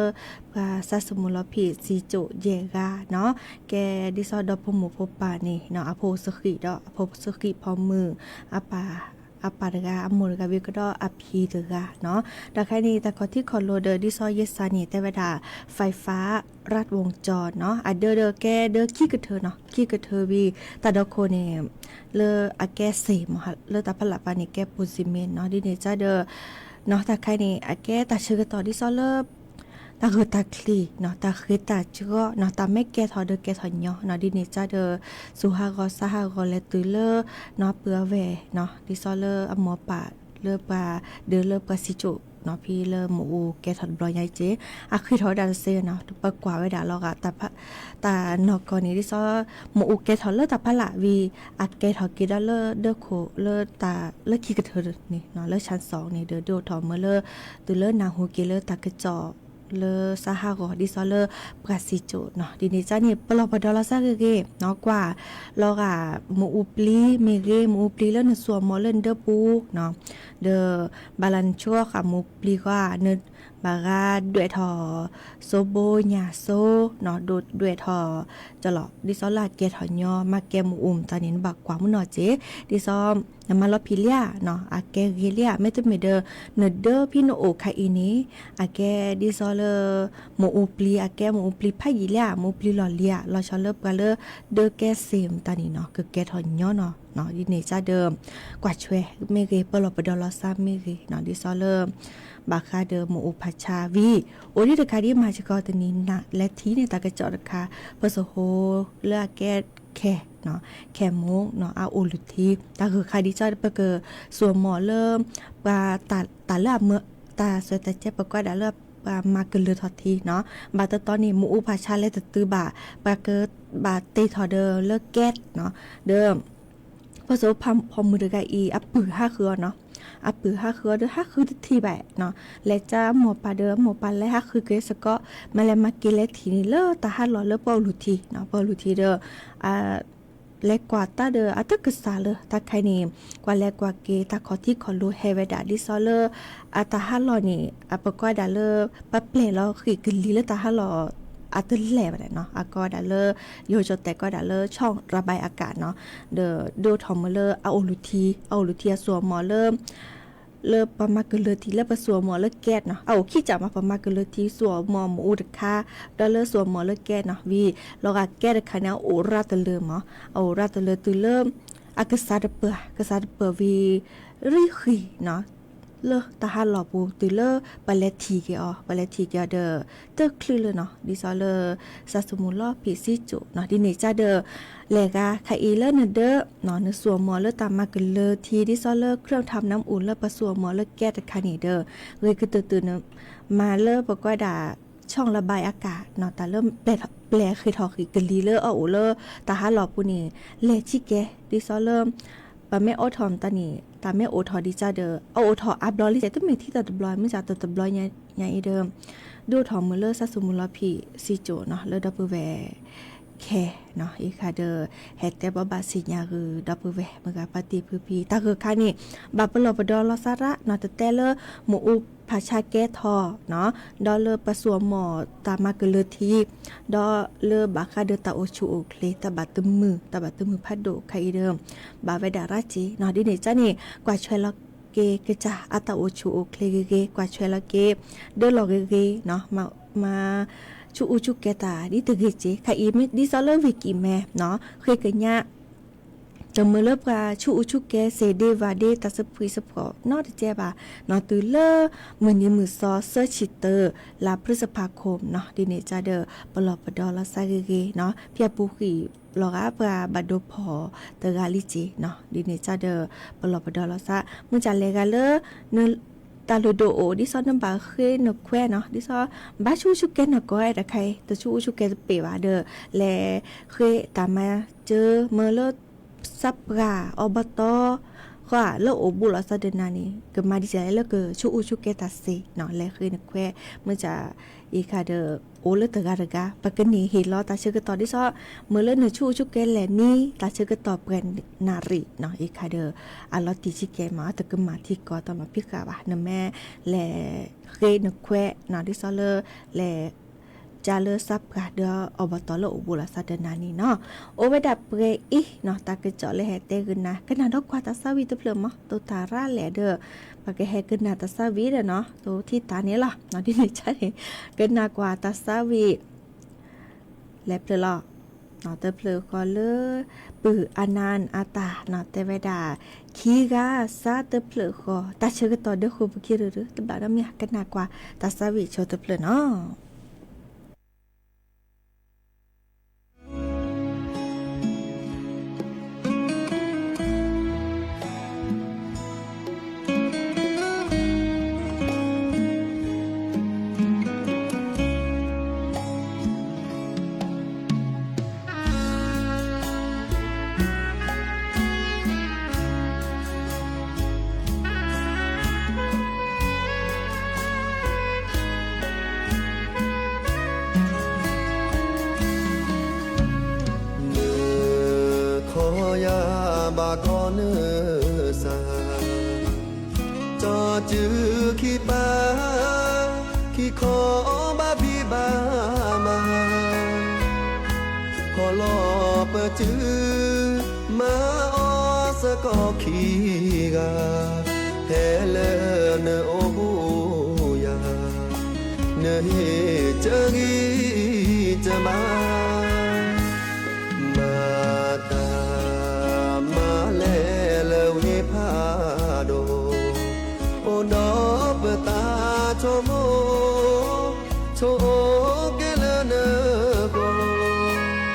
ပှၤစၢ်စမူလီၤဖံး စံကၠိၣ်ယဲၢ်ဂၤနီၢ် ကဲဒ်သိးဒီဖိမိၢ်ဖိပၢ်န့ၣ်နီၢ် အဖိစဃံးဒီး အဖိစဃံးဖီမုၢ် အပၢ် အပၢ်တဂၤ အမိၢ်တဂၤ ဝံၤကဒီးအဖံတဂၤနီၢ် တၢ်ခါန့ၣ် တၢ်ခီၣ်ထံးခီၣ်လိၤဒီး ဒ်သိးယဲၢ်စၢ်န့ၣ် တဲဝဲဒၣ် ไฟฟ้าลัดวงจร နီၢ် အဒၢဒီးကဲဒၢခံကထၢနီၢ် ခံကထၢဝံၤ တၢ်ဒီခိၣ်န့ၣ် လၢအကဲစ့ၢ်မး လၢတၢ်ဖီလာ်ပၤန့ၣ် ကဲပူၤစံမ့ၢ်နီၢ် ဒ်န့ၣ်ကဒီး နီၢ် တၢ်ခါန့ၣ် အကဲတၢ်ဆၢကတီၢ်ဒ်သိးလၢ တၢ်ဂုာ်တၢ်ချံးနီၢ် တၢ်ဃ့တၢ်ကီနီၢ် တၢ်မ့ၢ်ကဲထီၣ်ဒီးကဲထီၣ်ညီနီၢ် ဒ်န့ၣ်ကဒီး စူၤဟးဂီၤစါဟးဂီၤလဲၤတုၤလၢ နီၢ် ပုၢ်အဝဲၢ်နီၢ် ဒ်သိးလၢအမိၢ်ပၢ်လၢပှၤဒၢလၢပှၤစံကၠိၣ်နီၢ် ဖဲလၢမ့ၣ်အူကဲထီၣ်တဘျီညါက့ၤ အဃ့ထီၣ်ဝဲဒၣ်တစ့နီၢ် ပကွၢ်ဝဲဒၣ်လီၤဂာ် တၢ်နီၢ်ကီၢ်န့ၣ် ဒ်သိး မ့ၣ်အူကဲထီၣ်လၢတၢ်ဖီလာ်ဝံၤ အကဲထီၣ်က့ၤဒီးလၢဒၢခိၣ်လၢတၢ်လၢခံကထၢန့ၣ်နီၢ် လၢဆၣ်စီၤန့ၣ်ဒီး ဒၢအိၣ်ထီၣ်မၢလၢ တုၤလၢနၢ်ဟူက့ၤလၢတၢ်ကစီၣ် လၢစါဟးဂီၤ ဒ်သိးလၢပှၤစံကၠိၣ်နီၢ် ဒ်န့ၣ်ကန့ၣ် ပလီၢ်ပဒီလီၤစၢ်ဂ့ၤဂ့ၤနီၢ် ကွၢ်လီၤဂာ် မ့ၣ်အူပျံၤမ့ၢ်ဂ့ၤ မ့ၣ်အူပျံၤလၢနစူၤအမီၤလၢနဒၢပူၤနီၢ် ဒီး ဘၣ်လၢနဆှီဃာ်မ့ၣ်အူပျံၤဃီ နဘၣ်ဂၤဒွဲၣ်ထီၣ် စိဘိညၣ်စိနီၢ် ဒိးဒွဲၣ်ထီၣ် ကလီၤ ဒ်သိးလၢအကဲထီၣ်ညီ မ့ၢ်ကဲမ့ၣ်အူမတၤန့ၣ် နဘၣ်ကွၢ်မုၢ်နီၢ်က့ၤ ဒ်သိး နမၤလီၤဖံးလံဧါနီၢ် အကဲဂ့ၤလံဧါ မ့တမ့ၢ်ဒီး နဒၢဖဲနအိၣ်ခါအံၤန့ၣ် အကဲဒ်သိးလၢ မ့ၣ်အူပျံၤ အကဲမ့ၣ်အူပျံၤဖးယံာ်လံဧါ မ့ၣ်အူပျံၤလီၢ်လံဧါ လီၤဆီလၢပှၤလၢ ဒၢကဲစ့ၢ်မတၤန့ၣ်နီၢ် ကကဲထီၣ်ညီနီၢ် ဒ်န့ၣ်ကဒီး ကွၢ်ဆွဲမ့ၢ်ဂ့ၤ ပလီၢ်ပဒီလီၤစၢ်မ့ၢ်ဂ့ၤနီၢ် ဒ်သိးလၢ ဘၣ်ဃးဒီးမ့ၣ်အူဖးဆါဝံၤ အိၣ်ဒံးတခါဒ်မၤစ့ၢ်ကီးတနံၤနၤ လဲၤထံၣ်န့ၢ်တၢ်ကစီၣ်တခါ ပစိာ်ဟိလၢအကဲခဲ ခဲမူနီၢ် အအိၣ်လုၢ်ထံ တၢ်ဂုာ်ခါဒ်ကဒီး ပကစူၤအမီၤလၢ ပှၤတၢ်လၢအမၢ တၢ်ဆၢတၢ်ကဲ ပကွၢ်ဒၣ်လၢပှၤမၤကလုၢ်ထီၣ်ထံနီၢ် ဘၣ်တတီန့ၣ် မ့ၣ်အူဖးဆါလဲၤတတုၤဘၣ် ပှၤကဘၣ်တ့ထီၣ်ဒီးလၢကဲနီၢ် ဒီး ပစိာ်ဖီမုၢ်တဂၤအံၤ အပုၢ်ဟးဃုအီၤနီၢ် အပုၢ်ဟးဃုအီၤဒီးဟးဃုတထံၣ်ဘၣ်နီၢ် လဲၤကၢအမိၢ်ပၢ်ဒီး အမိၢ်ပၢ်လဲၤဟးဃုက့ၤစ့ၢ်ကီး မ့ၢ်လဲၤမၤက့ၤလဲၤထံၣ်န့ၣ်လၢတၢ်ဟးလီၢ်လၢပှၤအိၣ်လုၢ်ထံနီၢ် ပှၤအိၣ်လုၢ်ထံဒီး လဲၤကွၢ်တၢ်ဒီးအတကစၢ်လၢတၢ်ခါအံၤန့ၣ် ကွၢ်လဲၤကွၢ်က့ၤတၢ်ခီၣ်ထံးခီၣ်လိၤဟဲဝဲဒၣ်ဒ်သိးလၢ အတၢ်ဟးလီၢ်န့ၣ် အပကွၢ်ဒၣ်လၢ ပပျဲၢ်လီၤဃံၣ်ကလံၤလၢတၢ်ဟးလီၢ် အတလဲၤဘၣ်န့ၣ်နီၢ် အကိးဝဲဒၣ်လၢ ယိၤကၠီၣ်တဲာ်ကိးဝဲဒၣ်လၢ ช่องระบายอากาศနီၢ် ဒီးဒိၣ်ထီၣ်မၢလၢအအိၣ်လုၢ်ထံ အအိၣ်လုၢ်ထံအစူၤအမီၤလၢ လၢပှၤမၤကလုၢ်ထံလၢပစူၤအမီၤလၢကဲနီၢ် အအိၣ်ခံကၠးမး ပှၤမၤကလုၢ်ထံစူၤအမီၤမ့ၣ်အူတခါ ဒီးလၢစူၤအမီၤလၢကဲနီၢ် ဝံၤ လီၤဂာ်ကဲတခါန့ၣ် အအိၣ်ရၤတလၢမး အအိၣ်ရၤတလၢတုၤလၢ အကစးတပၢၢ် ကစးတပၢၢ်ဝံၤ ရံၣ်ဃံနီၢ် လၢတၢ်ဟးလီၢ်ပူၤတုၤလၢပလဲၤထံၣ်က့ၤအီၤ, ပလဲၤထံၣ်က့ၤအီၤဒီး တချုးလၢနီၤ ဒ်သိးလၢ စီၤၡမူၤလီၢ်ဖံးစံကၠိၣ်နီၤ ဒ်န့ၣ်ကဒီး လဲၤဂၤခဲအံၤလၢနဒၢ နစိာ်မီၤလၢတၢ်မၤကလၢၤထံ ဒ်သိးလၢ เครื่องทำน้ำอุ่น လၢပစိာ်မီၤလၢကဲတခါန့ၣ်ဒီး ဂ့ၤကတၢၢ်တၢၢ်န့ၣ် မၤလၢပကွၢ်ဒၣ် ช่องระบายอากาศနီၤ တၢ်လၢ ပျဲၢ်ဃ့ၢ်ထီၣ်ဃံၣ်ကလံၤလၢအအိၣ်လၢတၢ်ဟးလီၢ်ပူၤန့ၣ် လဲၤဆံးကဲ ဒ်သိးလၢ ပမ့ၢ်အိးထီၣ်မတၤန့ၣ် တၢ်မ့ၢ်အိးထီၣ်ဒံးကဒီး အအိးထီၣ်အါဘျီလံ တမ့ၢ်ထံသီတဘျီ မ့ၢ်စ့ၢ်တဘျီညါအံၤဒီး ဒုးအိၣ်ထီၣ်မုာ်လၢစီၤၡမူၤလီၢ်ဖံးစံကၠိၣ်နီၤ လၢဒီပုၢ်ဝဲၢ်ခဲနီၤ အံၤခါဒီး ဟဲတဲဘိးဘၣ်စံၣ်ညါဂုာ်ဒီပုၢ်ဝဲၢ် မုၢ်ဂၤဖါတံၢ်ဖုဖံ တၢ်ဂ့ၢ်ခါန့ၣ် ဘၣ်ပလီၢ်ပဒီလီၤသးရၣ်နီၤ တတဲလၢ မ့ၣ်အူဖးဆါကဲထီၣ်နီၤ ဒီးလၢပစိာ်မီၤတၢ်မၤကလၢၤထံ ဒီးလၢဘၣ်ဃးဒီးတၢ်အိၣ်ဆူၣ်အိၣ်ချ့ တၢ်ဘၣ်တမုာ် တၢ်ဘၣ်တမုာ်ဖးဒိၣ်ခါအံၤဒီး ဘၣ်ဝဲဒၣ်ရၣ်စ့နီၤ ဒ်န့ၣ်ကန့ၣ် ကွၢ်ဆွဲလီၤက့ၤကစၢ်အတၢ်အိၣ်ဆူၣ်အိၣ်ချ့ဂ့ၤဂ့ၤ ကွၢ်ဆွဲလီၤက့ၤ ဒၢလီၤဂ့ၤဂ့ၤနီၤ မၤ ဆူၣ်အူဆူၣ်ကဲတၢ်ဒ်တဂ့ၤစ့ ခါအံၤ ဒ်သိးလၢဝ့ၢ်ကံၣ်မဲနီၤ ဃ့ကညး တမုာ်လၢပှၤဆူၣ်အူဆူၣ်ကဲ စ့ဒ့ဝၤဒ့ တၢ်စဖှံစဖှီၣ်နီတကဲဘၣ်နီၤ တုၤလၢ မုၢ်နံၤမုၢ်သီ သၢဆံတၢ လါ พฤษภาคมနီၤ ဒ်န့ၣ်ကဒီး ပလီၢ်ပဒီလီၤသးဂ့ၤဂ့ၤနီၤ ဖဲပူၤဃံၣ်လီၤဂာ်ပှၤဘၣ်ဒိဖီၣ်တဂၤလံစ့နီၤ ဒ်န့ၣ်ကဒီး ပလီၢ်ပဒီလီၤသး မုၢ်ကလဲၤဂၤလၢ န တၢ်လုၢ်ဒိၣ်အိၣ် ဒ်သိးနဘၣ်ဃ့နခွဲးနီၤ ဒ်သိး ဘၣ်ဆူၣ်ဆူၣ်ကဲနကိးတခါအံၤ တဆူၣ်ဆူၣ်ကဲတပ့ၢ်ဘၣ်ဒီး လဲၤဃ့တၢ်မၤစၢၤ မၢလၢ စးပှၢ်အီဘီတီ ဃီလၢအိၣ်ဘူးလီၤဆီဒၢနၤန့ၣ် ကမၤဒ်လဲၣ်လၢကဆူၣ်အူဆူၣ်ကဲတၢ်စ့နီၤ လဲၤဃ့နခွဲး မုၢ်က အံၤခါဒီး အိၣ်လၢတဂၤတဂၤ ပကန့ၢ်ဟ့ၣ်လီၤတၢ်ဆၢကတီၢ်ဒ်သိး မၢလၢနဆူၣ်အူဆူၣ်ကဲလဲၣ်နံၤ တၢ်ဆၢကတီၢ်ပှဲၤနၣ်ရံၣ်နီၤ အံၤခါဒီး အလီၤတံၢ်ဆံးကဲမး တကမၣ်ထံကီၢ်တၢ်လီၤဖံးဃာ်ဘၣ် နမ့ၢ်လဲၤဃ့နခွဲးနီၤ ဒ်သိးလၢ လဲၤ ကၢလၢစးပှၢ်ဒီးအီဘီတီလၢအိၣ်ဘူးလီၤဆီဒၢနၤန့ၣ်နီၤ အိၣ်ဝဲဒၣ်ပှဲၤအံၤနီၤ တၢ်ကစီၣ်လၢဟဲတဲဂ့ၤနၤ ကနၣ်ဒီးကွၢ်တၢ်သးဝံၣ်တဖျၢၣ်မး တိၢ်တၢ်ရၣ်လဲၣ်ဒီး ပကဟဲကနၣ်တၢ်သးဝံၣ်ဒီးနီၤ တိၢ်ထံတၢ်န့ၣ်လီၤ ဒ်န့ၣ်ကန့ၣ် ကနၣ်ကွၢ်တၢ်သးဝံၣ် လဲၤဖျၢၣ်လီၤ တဖျၢၣ်ဃီလၢ ပုၢ်အနၢ်အတၢ်နီၤ တဲဝဲဒၣ် ခံဂၤစးတဖျၢၣ်ဃီ တၢ်ဆၢကတီၢ်ဒၢဃိာ်ပူၤခံရၢၢ် တဘၣ်ဒီးမ့ၢ်ကနၣ်ကွၢ်တၢ်သးဝံၣ်ဆိတဖျၢၣ်နီၤ နခီယၤဘၣ်ကီနစၢ် ကၠီစုခံပၢ် ခံခီဘၣ်ဘံၣ်ဘၣ်မး ဟီၣ်လီၤပစု မၤအီၤစ့ၢ်ကီးခံဂၤ ဖဲလၢနအိၣ်ဘူးယၤ နဟ့ၣ်စၢၤဂံၢ်စၢၤဘါ မၤတၢ်မၤလဲၤလၢဝ့ၢ်ဖးဒိၣ် အိၣ်ဒီးပသးဆိကမိၣ် ဆိၣ်ကဲလၢနဂီၢ်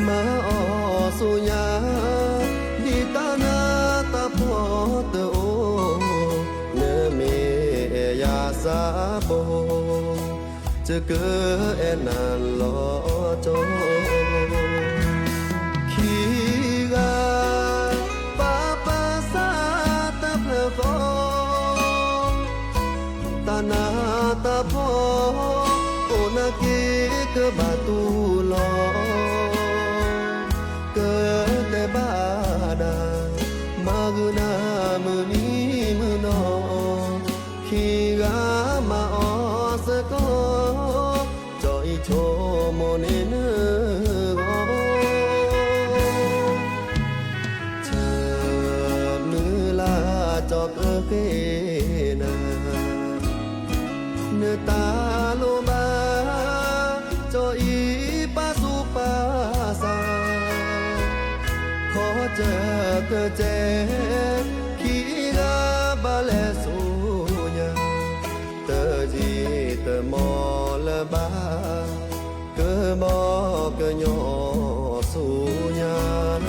မၤအီၤဆူညါ ဒ်တၢ်နးတၢ်ဖှီၣ်တအိၣ် နမ့ၢ်အဲၣ်ယၤစးဘိ ယကအဲၣ်နၤလီၤကၠီ ခံဂၤ ပၢ်ပၢ်စးတဖျၢၣ်ဃီ တၢ်နးတၢ်ဖှီၣ် အိၣ်နာ်က့ၤကဘၣ်တူၢ်လီၤ ကတဲဘၣ်ဒၣ် မၤဂုာ်နၤမုၢ်နံၤမုၢ်နီၤ ခံဂၤမၤအီၤစ့ၢ်ကီး ကၠီအံၤဆိကမိၣ်န့ၢ်နဂီၢ် ဆၢမုၢ်လၢ်ကၠီကဃ့နၤ နတၢ်လိၣ်ဘၣ် ကၠီအံၤပာ်သူၣ်ပာ်သး ခီစၢၤတစဲး ခံဂၤဘၣ်လဲၤဆိ ဘၣ် ကဘီကညီဆူညါ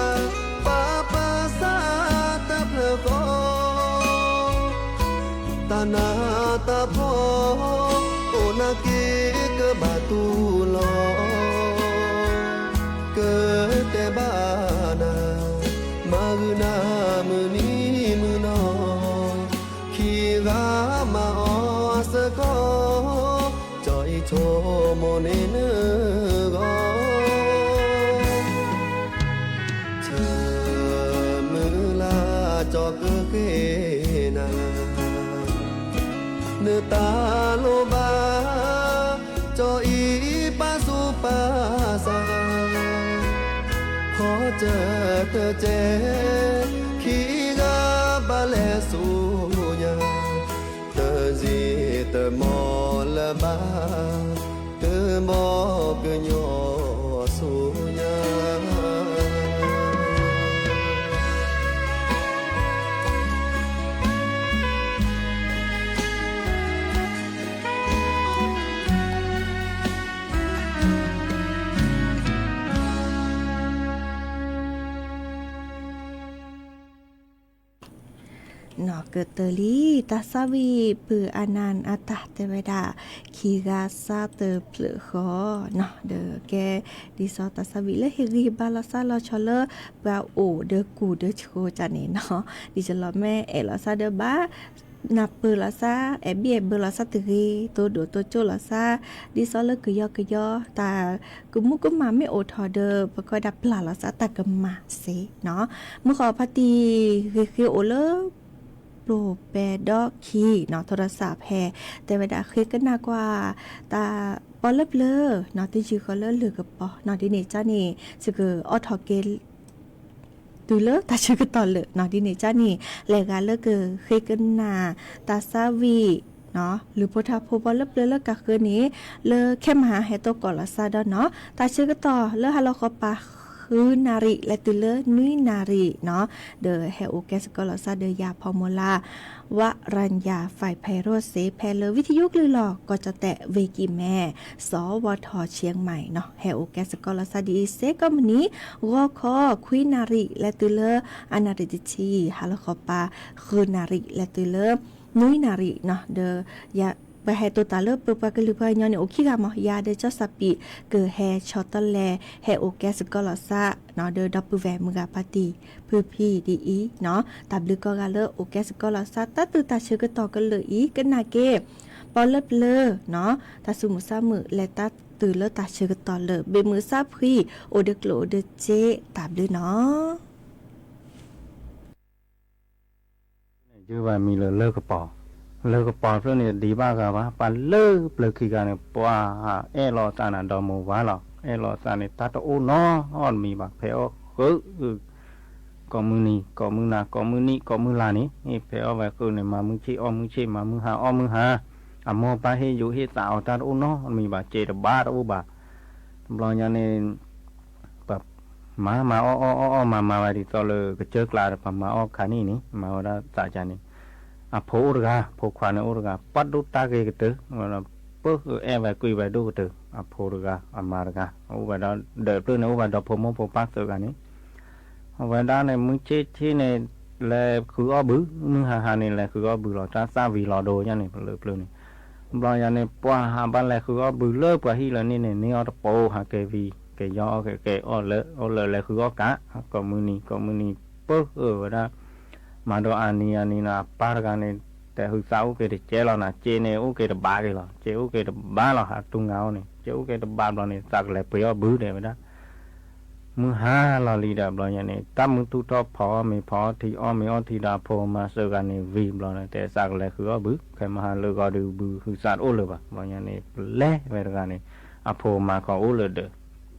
ခံဂၤ ပၢ်ပၢ်သးတဖျၢၣ်ဃီ တၢ်နးတၢ်ဖှီၣ် အိၣ်နာ်က့ကဘၣ်တူၢ်လိာ် ကတဲဘၣ်နၤ မၤဂုာ်နၤမုၢ်နံၤမုၢ်နီၤ ခံဂၤမၤအီၤစ့ၢ်ကီး ကၠီအံၤဆိကမိၣ်န့ၢ်နဂီၢ် ဆၢမုၢ်လၢ်ကၠီကဃ့နၤ နတၢ်လိၣ်ဘၣ် ကၠီအံၤပာ်သူၣ်ပာ်သး ခီစၢၢ်တကဲ ခံဂၤဘၣ်လဲၤဆူညါ တစံးတမီၢ်လၢၤဘၣ် ကဘီကညီဆူညါ နီၢ်ကတၢၢ်လံ တၢ်သးဝံၣ်ပုၢ်အနၢ်အတၢ်တဲဝဲဒၣ် ခံဂၤစးတဖျၢၣ်ဃီ နီၢ် ဒီးကဲ ဒ်သိးတၢ်သးဝံၣ်လၢဟ့ၣ်ဂံၢ်ဟ့ၣ်ဘါလီၤသးလီၤဆီလၢ ပှၤအိၣ်ဒီးကူၣ်ဒီးဆှိကန့ၣ်နီၢ် ဒ်သိးလီၤမ့ၢ်အဲၣ်လီၤသးဒီးဘၣ် နၢ်ပၢၢ်လီၤသး အဲၣ်ဘံၣ်အဲၣ်ဘၢလီၤသးတဂ့ၤ တိၢ်ဒိၣ်တိၢ်ကၠိၣ်လီၤသး ဒ်သိးလၢကယီကယီ တၢ်ကမူကမၣ်မ့ၢ်အိၣ်ထီၣ်ဒီး ပကဝဲဒၣ်ပျၢ်လီၤသးတၢ်ကမၣ်စ့ၢ်နီၢ် မုၢ်ဃီဖါတံၢ်ဂ့ၤဃ့အိၣ်လၢ ပျိၢ်ပဲၤဒီခံနီၢ် ထိၣ်ရၢ်စးဖဲ တဲဝဲဒၣ်ဃ့ကနၣ်ကွၢ် တၢ်ပီလၢပျၢၤနီၢ် တယုၢ်ဃီလၢလၢၢ်ကပီၤနီၢ် ဒ်န့ၣ်ကန့ၣ် စကအီထီၣ်က့ၤ တုၤလၢတၢ်ဆၢကတီၢ်လၢာ်နီၢ် ဒ်န့ၣ်ကန့ၣ် လဲၤဂၤလၢကဃ့ကနၣ် တၢ်သးဝံၣ် လုၢ်ဖိထါဖိပီလၢပျၢၤလၢကဃၢန့ၣ် လၢခဲမဟါဟဲတိၢ်ကီၢ်လီၤသးဒီးနီၢ် တၢ်ဆၢကတီၢ်လၢဟါလီၤဃီပၤ ဃုနၣ်ရံၣ် လဲၤတုၤလၢနွံနၣ်ရံၣ်နီၢ် ဒီးဟဲအိၣ်ကဲစ့ၢ်ကီးလီၤသးဒီးယၤဖီမီၤလၢ် ဝရံယၤ ဖဲးဖဲးရိၣ်စ့ ဖဲလၢဝံထယိကလုၢ်လီၢ် ကီၢ်ကၠီၣ်တဲၣ် ဝ့ၢ်ကံၢ်မဲ စဝထ เชียงใหม่နီၢ် ဟဲအိၣ်ကဲစ့ၢ်ကီးလီၤသးဒ်အံၤစ့ၢ်ကီးမုၢ်နံၤ ဂီၤခီ ခွံနၣ်ရံၣ် လဲၤတုၤလၢ အနၣ်ရံၣ်တဆံ ဟါလီၤဃီပၤ ဃုနၣ်ရံၣ် လဲၤတုၤလၢ နွံနၣ်ရံၣ်နီၢ် ဒီး ပဟဲတိၢ်တၢ်လၢပပှၤကလုာ်ပှၤကညီန့ၣ် အိၣ်ခံဂၤမး ယၤဒီးကၠီၣ်စၣ်ပံး ကဟဲဆီတလဲ ဟဲအိၣ်ကဲစ့ၢ်ကီးလီၤသးနီၢ် ဒီးဒီပုၢ်ဝဲၢ်မုၢ်ဂၤဖါတံၢ် ဖုဖံဒ်အံၤနီၢ် တၢ်ဘျုးကိးဂၤလၢအိၣ်ကဲစ့ၢ်ကီးလီၤသး တၢ်တုၤတၢ်ဆၢကတီၢ်ကလုာ်အံၤ ကနၣ်က့ၤ ပီလၢပျၢၤနီၢ် တၢ်သူၣ်မုာ်သးမုာ် လဲၤတၢ်တုၤလၢတၢ်ဆၢကတီၢ်လၢာ် ဘ့ၣ်မုာ်သးဖှံ အိၣ်ဒီးကျိၣ်အိၣ်ဒီးစ့ တၢ်ဘျုးနီၢ် ယုၢ်ဘၣ်မံၤလၢလၢၢ်ကပီၤ, လၢၢ်ကပီၤဖျၢၣ်န့ၣ် တဒံးဘၣ်ဂၤဘၣ်, ပှၤလၢပျၢၤခံဂၤန့ၣ် ပှၤအဲၣ်လီၤသးနၤဒီမိၢ်ဝါလီၤ, အဲၣ်လီၤသးန့ၣ် တၢ်တအိၣ်နီတမံၤဘၣ်, ဖဲအီၣ်ဃုာ် ကိးမုၢ်နံၤ ကိးမုၢ်နၤ ကိးမုၢ်နံၤ ကိးမုၢ်လါန့ၣ် ဖဲအီၣ်ဝဲဃုာ်န့ၣ် မၤမုၢ်ဆ့ၣ်အီၣ်မုၢ်ဆ့ၣ် မၤမုၢ်ဟါအီၣ်မုၢ်ဟါ, အမိၢ်ပၢ်ဟ့ၣ်ယူၤဟ့ၣ်သးအီၤ တၢ်တအိၣ်နီတမံၤဘၣ်, စ့တဘၣ်တအိၣ်ဘၣ်. တဘျီညါန့ၣ် ပမၤမၤအီၣ်အီၣ်အီၣ်အီၣ်မၤမၤဝဲဒ်သိးလၢကစၢၢ်ကျါဒီး ပမၤအီၣ်ခါနံၣ်န့ၣ် မၤဝဲဒၣ်သးကါန့ၣ်, အဖိအိၣ်တဂၤ ဖိခွါန့ၣ်အိၣ်တဂၤ ပှၤဒိၣ်တၢ်ဂ့ၤကတၢၢ်, ပၢၢ်အဲၣ်ဝဲကွံာ်ဝဲဒိၣ်ကတၢၢ်, အဖိတဂၤ အမါတဂၤ အိၣ်ဝဲဒၣ်ဒီးဖျၢၣ်န့ၣ် အိၣ်ဝဲဒီးဖိမိၢ်ဖိပၢ်သၢဂၤန့ၣ် အဝဲဒၣ်န့ၣ် မုၢ်ဆ့ၣ်ဆ့ၣ်န့ၣ် လဲၤဃုအီၣ်ဘု, မုၢ်ဟါဟါန့ၣ် လဲၤဃုအီၣ်ဘုလီၤ, တၢ်သၣ်ဝံၤလီၤဒိယါန့ၣ် ပလၢပျၢၤန့ၣ်, တဘျီညါန့ၣ် ပှၤဟးဘၣ်လဲၤဃုအီၣ်ဘုလၢပှၤဟံၣ်လၢန့ၣ်န့ၣ် န့ၢ်အီၣ်တပိာ် ဟးကဲဝံၤ ကယီအီၣ်ကဲကဲအီၣ်လၢ အီၣ်လၢလဲၤဃုအီၣ်ကး, ကိးမုၢ်နံၤ ကိးမုၢ်နံၤ ပၢၢ်ဝဲဒၣ် မၤဒီးအါနံၤအါနံၤန့ၣ် အပၢ်တဂၤန့ၣ် တဲဟုသးအိၣ်က့ၤတကဲလီၤနၤ, စ့န့ၣ်အိၣ်က့ၤတဘးက့ၤလီၤ, စ့အိၣ်က့ၤတဘးလီၤ ဟးတူၢ်ငါအီၣ်န့ၣ် စ့အိၣ်က့ၤတဘးဘျီန့ၣ် သးကလဲၤပှ့ၤအီၣ်ဘုတဲဝဲဒၣ် မုၢ်ဟါလီၤလံဒီး ဘျီညါန့ၣ် တၢ်မုၢ်ထူၣ်ထီၣ်ဖီအီၣ်မ့ၤ ဖီအီၣ်ထံအီၣ်မ့ၤအီၣ်ထံဒီး အဖိမါသၢဂၤန့ၣ်ဝံၤဘျီန့ၣ် တဲသးကလဲၤဃုအီၣ်ဘု, ခဲမဟါလၢဂီၤဒုးဘုဟုသးတအိၣ်လၢၤဘၣ်, ဘျီညါန့ၣ် ပလဲၤဝဲတဂၤန့ၣ် အဖိမါခီအိၣ်လၢၤဒီး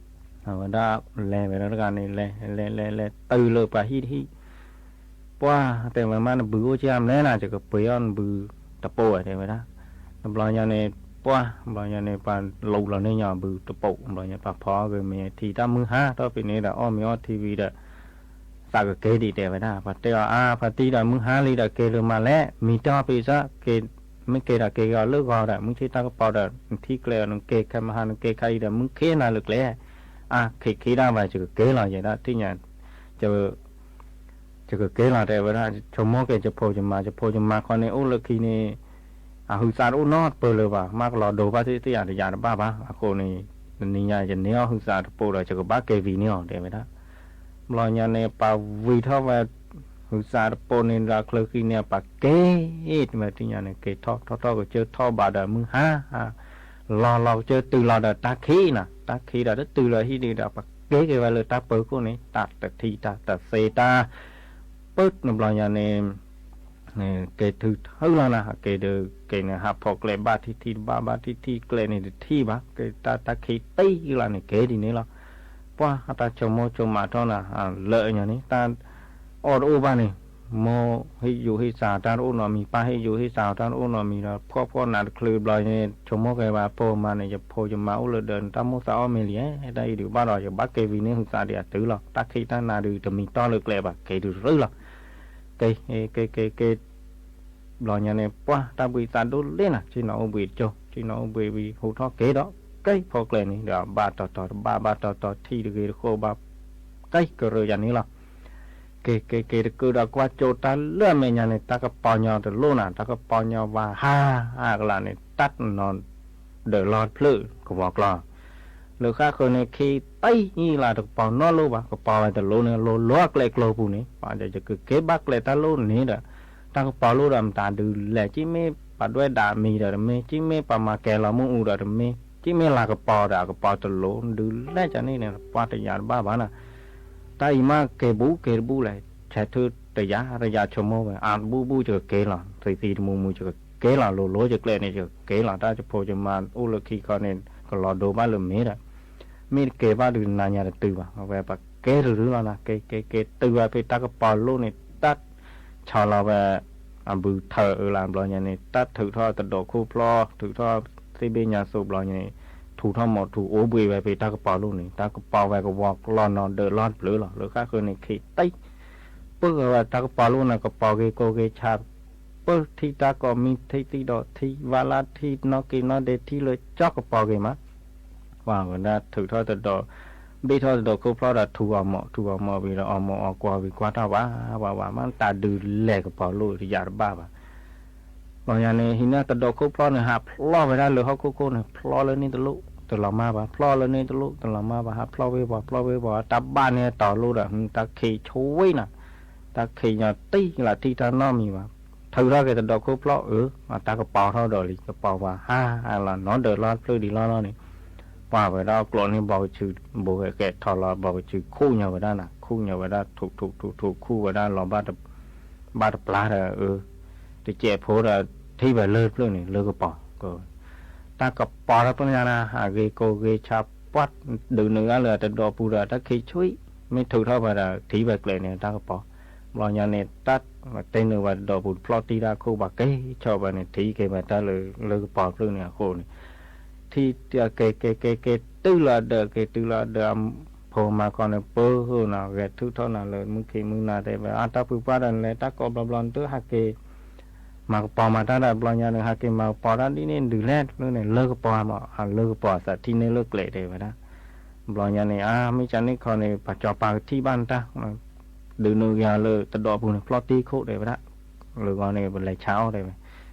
အဝဲဒၣ်လဲၤဝဲဒၣ်တဂၤန့ၣ် လဲၤလဲၤလဲၤလဲၤတုၤလၢပှၤဟံၣ်တဟံၣ်, ပှၢ်တဲဝဲမး နဘုအိၣ်က့ၢ်မလဲၣ်နၤ, ယကပှ့ၤအီၣ်နဘုတပိာ်ဝဲ တဲဝဲဒၣ်. တဘျီညါန့ၣ် ပှၢ်ဘျီညါန့ၣ် ပှၤလူလီၤန့ၢ်ညီဘုတပိာ်, ဘျီညါပှၤဖီအီၣ်က့ၤမ့ၤထံတၢ်မုၢ်ဟါထီၣ်ဖဲန့ၣ်ဒီး အီၣ်မ့ၤအီထံဝံၤဒီး သးကက့ၤဒံး တဲဝဲဒၣ်. ပှၤတဲအီၤ အါ ဖါတံၢ်ဒီး မုၢ်ဟါလံဒီး က့ၤလၢမးလဲၣ်, မံၤတၢ်ဖဲစ့ၢ်ကီး, မ့ၢ်က့ၤဒီးက့ၤအီၤလၢဂီၤဒီး မုၢ်ဆ့ၣ်တၢ်ကပီၤဒီး နထံၣ်ကျဲအီၤ နက့ၤခဲမဟါ နက့ၤခါအံၤဒီး မုၢ်ခ့နၤလၢကျဲ, အါ ခ့ခ့ဒၣ်ဘၣ် ယကက့ၤလီၤ ယဲဒၣ်ထံၣ်ညါ ယကက့ၤလီၤ တဲဝဲဒၣ်. ဆိကမိၣ်က့ၤ ယဖိယမါ ယဖိယမါခီန့ၣ် အိၣ်လၢခံန့ၣ် အဟုးသးတအိၣ်နီတပၢၢ်လၢၤဘၣ်, မ့ၢ်ကလီၤဒိဘၣ်သ့ၣ်သ့ၣ်ယၤတယၤတဘၣ်ဘၣ်. အဃိန့ၣ် တနံၤညါယန့ၢ်အီၣ်ဟုးသးတပိာ်ဒီး ယကဘၣ်က့ၤဝံၤန့ၢ်အီၤ တဲဝဲဒၣ်. ဘျီညါန့ၣ် ပှၤဝံၤထီၣ်ဝဲ ဟုးသးတပိာ်န့ၣ်ဒီး အချၢဃံန့ၣ် ပှၤက့ၤ တမ့ၢ်တနံၤညါန့ၣ် က့ၤထီၣ်ထီၣ်ထီၣ်ကစၢၢ်ထီၣ်ဘးဒီး မုၢ်ဟါ လီၤလီၤကစၢၢ်တုၤလီၤဒီးတၢ်ခံးနၤ, တၢ်ခံးဒီးတတုၤလၢဟံၣ်ဒံးဒီး ပှၤက့ၤက့ၤဝဲလၢတၢ်ပၢၤခိၣ်န့ၣ် တၢ်တထံၣ်တၢ်တသ့တၢ် ပၢၢ်တဘျီညါန့ၣ် က့ၤထုးထုးလီၤနၤ, က့ၤဒုးက့ၤန့ၣ် ဟးဖီၣ်ကျဲဘၣ်ထံထံၣ်တဘၣ်ဘၣ်ထံထံၣ်ကျဲန့ၣ်တထံၣ်ဘၣ်, က့ၤတၢ်တၢ်ခံးတံၢ်လီၤန့ၣ် က့ၤဒ်န့ၣ်လီၤ. ပှၢ်တၢ်ဆိကမိၣ်ဆိကမးထီၣ်နၤ, လၢညါန့ၣ် တၢ်အီၣ်တအိၣ်ဘၣ်န့ၣ်, မိၢ်ဟ့ၣ်ယူၤဟ့ၣ်စၢ်တၢ်တအိၣ်နီတမံၤ, ပၢ်ဟ့ၣ်ယူၤဟ့ၣ်စၢ်တၢ်တအိၣ်နီတမံၤဒီး ဖှီၣ်ဖှီၣ်နးတချုးဘျီန့ၣ် ဆိကမိၣ်က့ၤဝဲဖိမါန့ၣ် ယဖိယမါအိၣ်လၢဒၢး တၢ်မိၣ်သးအီၣ်မ့ၢ်လံဧါ, တၢ်အံၤဒုးဘၣ်ဒီး ယကဘၣ်က့ၤဝံၤန့ၢ်ဟုးသးဒံးအတုၤလီၤ, တၢ်ခံးတၢ်နးဒုးတမံၤတီၢ်လၢကျဲဘၣ် က့ၤဒုးရုလီၤ. က့ၤ က့ၤ က့ၤ က့ၤ ဘျီညါန့ၣ် ပှၢ်တၢ်ဘှံးသးဒိၣ်လဲၣ်နၤ, ဆ့ၣ်နီၤအိၣ်ဘှံးတကၠိ, ဆ့ၣ်နီၤအိၣ်ဘှံးဝံၤ ဟူးထီၣ်က့ၤဒီး က့ၤဖီၣ်ကျဲန့ၣ်ဒီး ဘၣ်တီၤတီၤတဘၣ် ဘၣ်တီၤတီၤထံၣ်တဂ့ၤတဃိးဘၣ် က့ၤကရၢယၤန့ၣ်လီၤ. က့ၤ က့ၤ က့ၤ တကုဒီးကွၢ်ကၠိတၢ်လၢအမဲာ်ညါန့ၣ် တၢ်ကပီၤညီတလိၣ်နၤ, တၢ်ကပီၤညီဝါဟးအကလးန့ၣ် တၢ်နီၤဒၢးလီၢ်တဖျၢၣ်ကဝီၤကျီ လၢဃၣ်ဃၢၤန့ၣ်ခံးတံၢ်လၢတကပီၤနီတလိၣ်ဘၣ်, ကပီၤဝဲတလိၣ်န့ၣ် လိၤလိၤအကျဲကျိပူၤန့ၣ် ပှၤယကက့ၤဘၣ်ကျဲတၢ်လိၣ်န့ၣ်ဒီး တၢ်ကပီၤလိၣ်ဒီးမတၤဒုးလဲၣ်, က့မ့ၢ်ပှၤဒွဲၣ်ဒၣ်မံၤဒီးတမ့ၢ်, က့မ့ၢ်ပှၤမၤကဲၤလီၤမ့ၣ်အူဒီးတမ့ၢ်, က့မ့ၢ်လၤကပီၤဒီးအကပီၤတလိၣ်ဒုးလဲၣ်ကန့ၣ်န့ၣ် ပှၤတယၤတဘၣ်ဘၣ်နၤ. တၢ်အံၤမးက့ၤဘူးက့ၤတဘူးလဲၣ်, ဆဲးထုတယၤတယၤဆိကမိၣ်ဝဲ အါတဘူၣ်ဘူၣ်ယကက့ၤလီၤ, သံသံတမူမူယကက့ၤလီၤ, လိၤလိၤယကျဲန့ၣ် ယကက့ၤလီၤ, တၢ်ယဖိယမါအိၣ်လၢခံခီန့ၣ် ကလီၤဒိဘၣ်လၢမ့ၢ်ဒီး မ့ၢ်တက့ၤဘၣ်ဒုးနၤညါတတုၤဘၣ်, အဝဲပှၤက့ၤတရူလီၤနၤ, က့ၤ က့ၤ က့ၤတုၤဝဲဖဲတၢ်ကပီၤလိၣ်န့ၣ် တၢ်ဆီလီၤဝဲ အဘုထၢအၢလၢဘျီညါန့ၣ် တၢ်ထုးထီၣ်တဒိးခိၣ်ဖျီ ထုးထီၣ်သ့ၣ်ဘ့ၣ်ညါသိးဘျီညါန့ၣ် ထူးထီၣ်မိးထူးအိၣ်ဘှံးဝဲဖဲတၢ်ကပီၤလိၣ်န့ၣ် တၢ်ကပီၤဝဲကဝီၤကျီနီၤဒၢးလီၢ်တဖျၢၣ်လီၤ, လၢဃၣ်ဃၢၤန့ၣ်ခံးတံၢ် ပၢၢ်ဝဲတၢ်ကပီၤလိၣ်န့ၣ် ကပီၤဂ့ၤကိၢ်ဂ့ၤဆး ပၢၢ်ထံၣ်တၢ်ကိးမံထံၣ်သံၣ်ဒီးထံၣ် ဝါလၢထံၣ်နီၣ်က့ၤနီၣ်ဒ့ထံၣ်လၢကၠီကပီၤဂ့ၤမး, ပှၤဝဲဒၣ်ထုးထီၣ်တဒိး ဘ့ၣ်ထီၣ်တဒိးခိၣ်ဖျီဒီးထူးအီၤမိး ထူးအီၤမိးဝံၤဒီးအီၤမိးအီၤကွီၤဝံၤကွၢ်ထီၣ်ဝးဝးဝး မ့ၢ်တၢ်ဒုးလဲၤကပီၤလိၣ်တယၤတဘၣ်ဘၣ် ဘျီညါန့ၣ် ဟံးန့ၢ်တဒိးခိၣ်ဖျီန့ၣ် ဟးဖျီၣ်ဝဲဒၣ်လၢဟီၣ်ခိၣ်ခိၣ်န့ၣ် ဖျီၣ်လၢန့ၣ်တလိၣ် တလီၤမၢ်ဘၣ် ဖျီၣ်လၢန့ၣ်တလိၣ် တလီၤမၢ်ဘၣ် ဟးဖျီၣ်ဝ့ၤဝီၤ ဖျီၣ်ဝ့ၤဝီၤ တၢ်ဘၣ်န့ၢ်တီၤလိၣ်ဒီး တၢ်ခံးဆူဝံၤနၤ တၢ်ခံးညီတံၢ်လၢထံၣ်တၢ်နီတမံၤဘၣ် ထုးထီၣ်က့ၤတဒိးခိၣ်ဖျီၣ်အၢ တၢ်ကပီၤထီၣ်ဒီးလံ ကပီၤဝဲဟါလီၤ နီၣ်ဒၢးလီၢ်တဖျၢၣ်ဒံးလီၢ်လီၢ်န့ၣ် ပှၤဝဲဒၣ်အကျိးန့ၢ်ဘီကဆူး ဘိဂဲၤကဲးထီၣ်လီၤ ဘီကဆူးခူၣ်ညီဝဲဒၣ်နၤ ခူၣ်ညီဝဲဒၣ် ထူးထူးထူးထူး ခူၣ်ဝဲဒၣ်လီၤဘၣ်တ ဘၣ်တပျၢ်ဒီး အၢ တစဲးဖိဒီး ထံၣ်ဝဲလၢတဖျၢၣ်န့ၣ် လၢကပီၤ တၢ်ကပီၤတဖျၢၣ်ညါနၤ အဂ့ၤကိၢ်ဂ့ၤဆးပှၢ် ဒုးနုာ်ဒၣ်လၢတဒိးပူၤဒီး တၢ်ခံးဆူဝံၤ မ့ၢ်ထုးထီၣ်ဝဲဒီး ထံၣ်ဝဲကျဲန့ၣ် တၢ်ကပီၤ ဘျီညါန့ၣ် တၢ်တဲနုာ်ဝဲတဒိးပူၤတဖျီၣ်တံၢ်တၢ်ခိၣ်ဘၣ်က့ၤဆီၣ်ဝဲန့ၣ် ထံၣ်က့ၤဝဲတၢ်လၢ လၢကပီၤတဖျၢၣ်န့ၣ်အဃိန့ၣ် ထံၣ်က့ၤက့ၤက့ၤက့ၤတုၤလီၤဒၢး က့ၤတုၤလီၤဒၢး အဖိမါခီန့ၣ် ပၢၢ်နၤ ဂဲၤထုးထီၣ်နၤလၢမုၢ်ခံမုၢ်နၤတဲဝဲ အါ တၢ်ဖုပှၢ်ဒီးနလဲၤတၢ်ကိးဘျီဘျီ နတဟးက့ၤ မၤကပီၤမၤတၢ်ဒီး ဘျီညါန့ၣ် ဟးက့ၤမၤကပီၤတၢ်ဒ်န့ၣ်ဒုးလဲၣ်တဖျၢၣ်န့ၣ် လၢကပီၤမး လၢကပီၤအသးထံၣ်န့ၢ်လၢကျဲတဲဝဲဒၣ် ဘျီညါန့ၣ် အါ မ့ၢ်ကန့ၣ်ခီန့ၣ် ပှၤစီၤပၤကထံၣ်ဘၣ်နတၢ် ဒုးနုာ်က့ၤအီၤလၢတဒိးပူၤန့ၣ် ဖျီၣ်တံၢ်ခိၣ်တဲဝဲဒၣ် လၢဂီၤန့ၣ် ပလဲၤဆါအီၣ်တဲဝဲ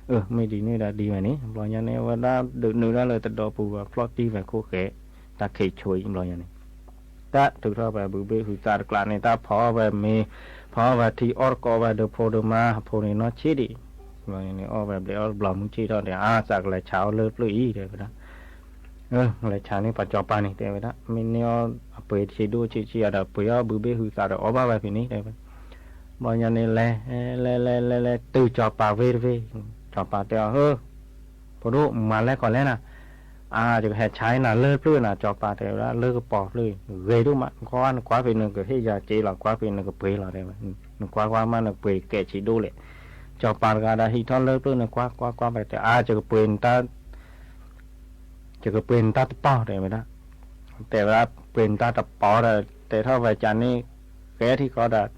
အၢ မ့ၢ်ဒ်န့ၣ်ဒီးဒ်ဝဲန့ၣ် ဘျီညါန့ၣ် အဝဲဒၣ်ဒုးနုာ်ဒၣ်လၢတဒိးပူၤ ဖျီၣ်တံၢ်ဝဲခိၣ်ဃဲ တၢ်ခံးဆူဝံၤ ဘျီညါန့ၣ် တၢ်ထုးထီၣ်ဝဲဘုဘ့ၣ်ဟုသးတကျးန့ၣ် တၢ်ဖီအီၣ်ဝဲမ့ၤ ဖီအီၣ်ဝဲထံအီၣ်တကိးဝဲဒီးဖိဒီးမါ အဖိန့ၣ်နီၢ်ဆံးဒံး ဘျီညါန့ၣ် အီၣ်ဝဲဘျဲးအီၣ်တဘျီမုၢ်ဆ့ၣ်ထီၣ်ဒီး အါ သးကလဲၤဆါအီၣ်လၢတဖျၢၣ်အံၤတဲဝဲဒၣ် လဲၤဆါန့ၢ်ပှၤစီၤပၤန့ၣ်တဲဝဲဒၣ် မ့ၢ်န့ၢ်အီၣ်အပှ့ၤဆံးဒိၣ်ဆံးဆံးအဒီး ပှ့ၤအီၣ်ဘုဘ့ၣ်ဟုသးဒီးအီၣ်ဘၣ်ဝဲဖဲန့ၣ်တဲဝဲ ဘျီညါန့ၣ်လဲၤ လဲၤလဲၤလဲၤလဲၤတုၤစီၤပၤဝ့ၢ်တဝ့ၢ် စီၤပၤတဲအီၤ ဟၢ ဖိဒိၣ်မၤလဲၣ်ကီးလဲၣ်နၤ အါ ယကဟဲဆါနၤလၢပျၢၢ်နၤ စီၤပၤတဲဝဲဒၣ် လၢကပီၤဖျၢၣ် ဂ့ၤဒိၣ်မး နကွၢ် နကွၢ်ဖဲနကဟ့ၣ်ယၤစ့လီၤ ကွၢ်ဖဲနကပှ့ၤလီၤ တဲဝဲ နကွၢ်ကွၢ်မး နပှ့ၤကဲးဆံးဒိၣ်လဲၣ်. စီၤပၤတဂၤဒီးဟံးထီၣ်လၢပျၢၢ်န့ၣ် ကွၢ်ကွၢ်ကွၢ်ဖဲတဲ အါ ယကပှ့ၤနတၢ် ယကပှ့ၤနတၢ်တပီၤ တဲဝဲဒၣ်. တဲဝဲဒၣ် ပှ့ၤနတၢ်တပီၤဒီး တဲထီၣ်ဝဲကန့ၣ် ကဲထံကီၢ်ဒီး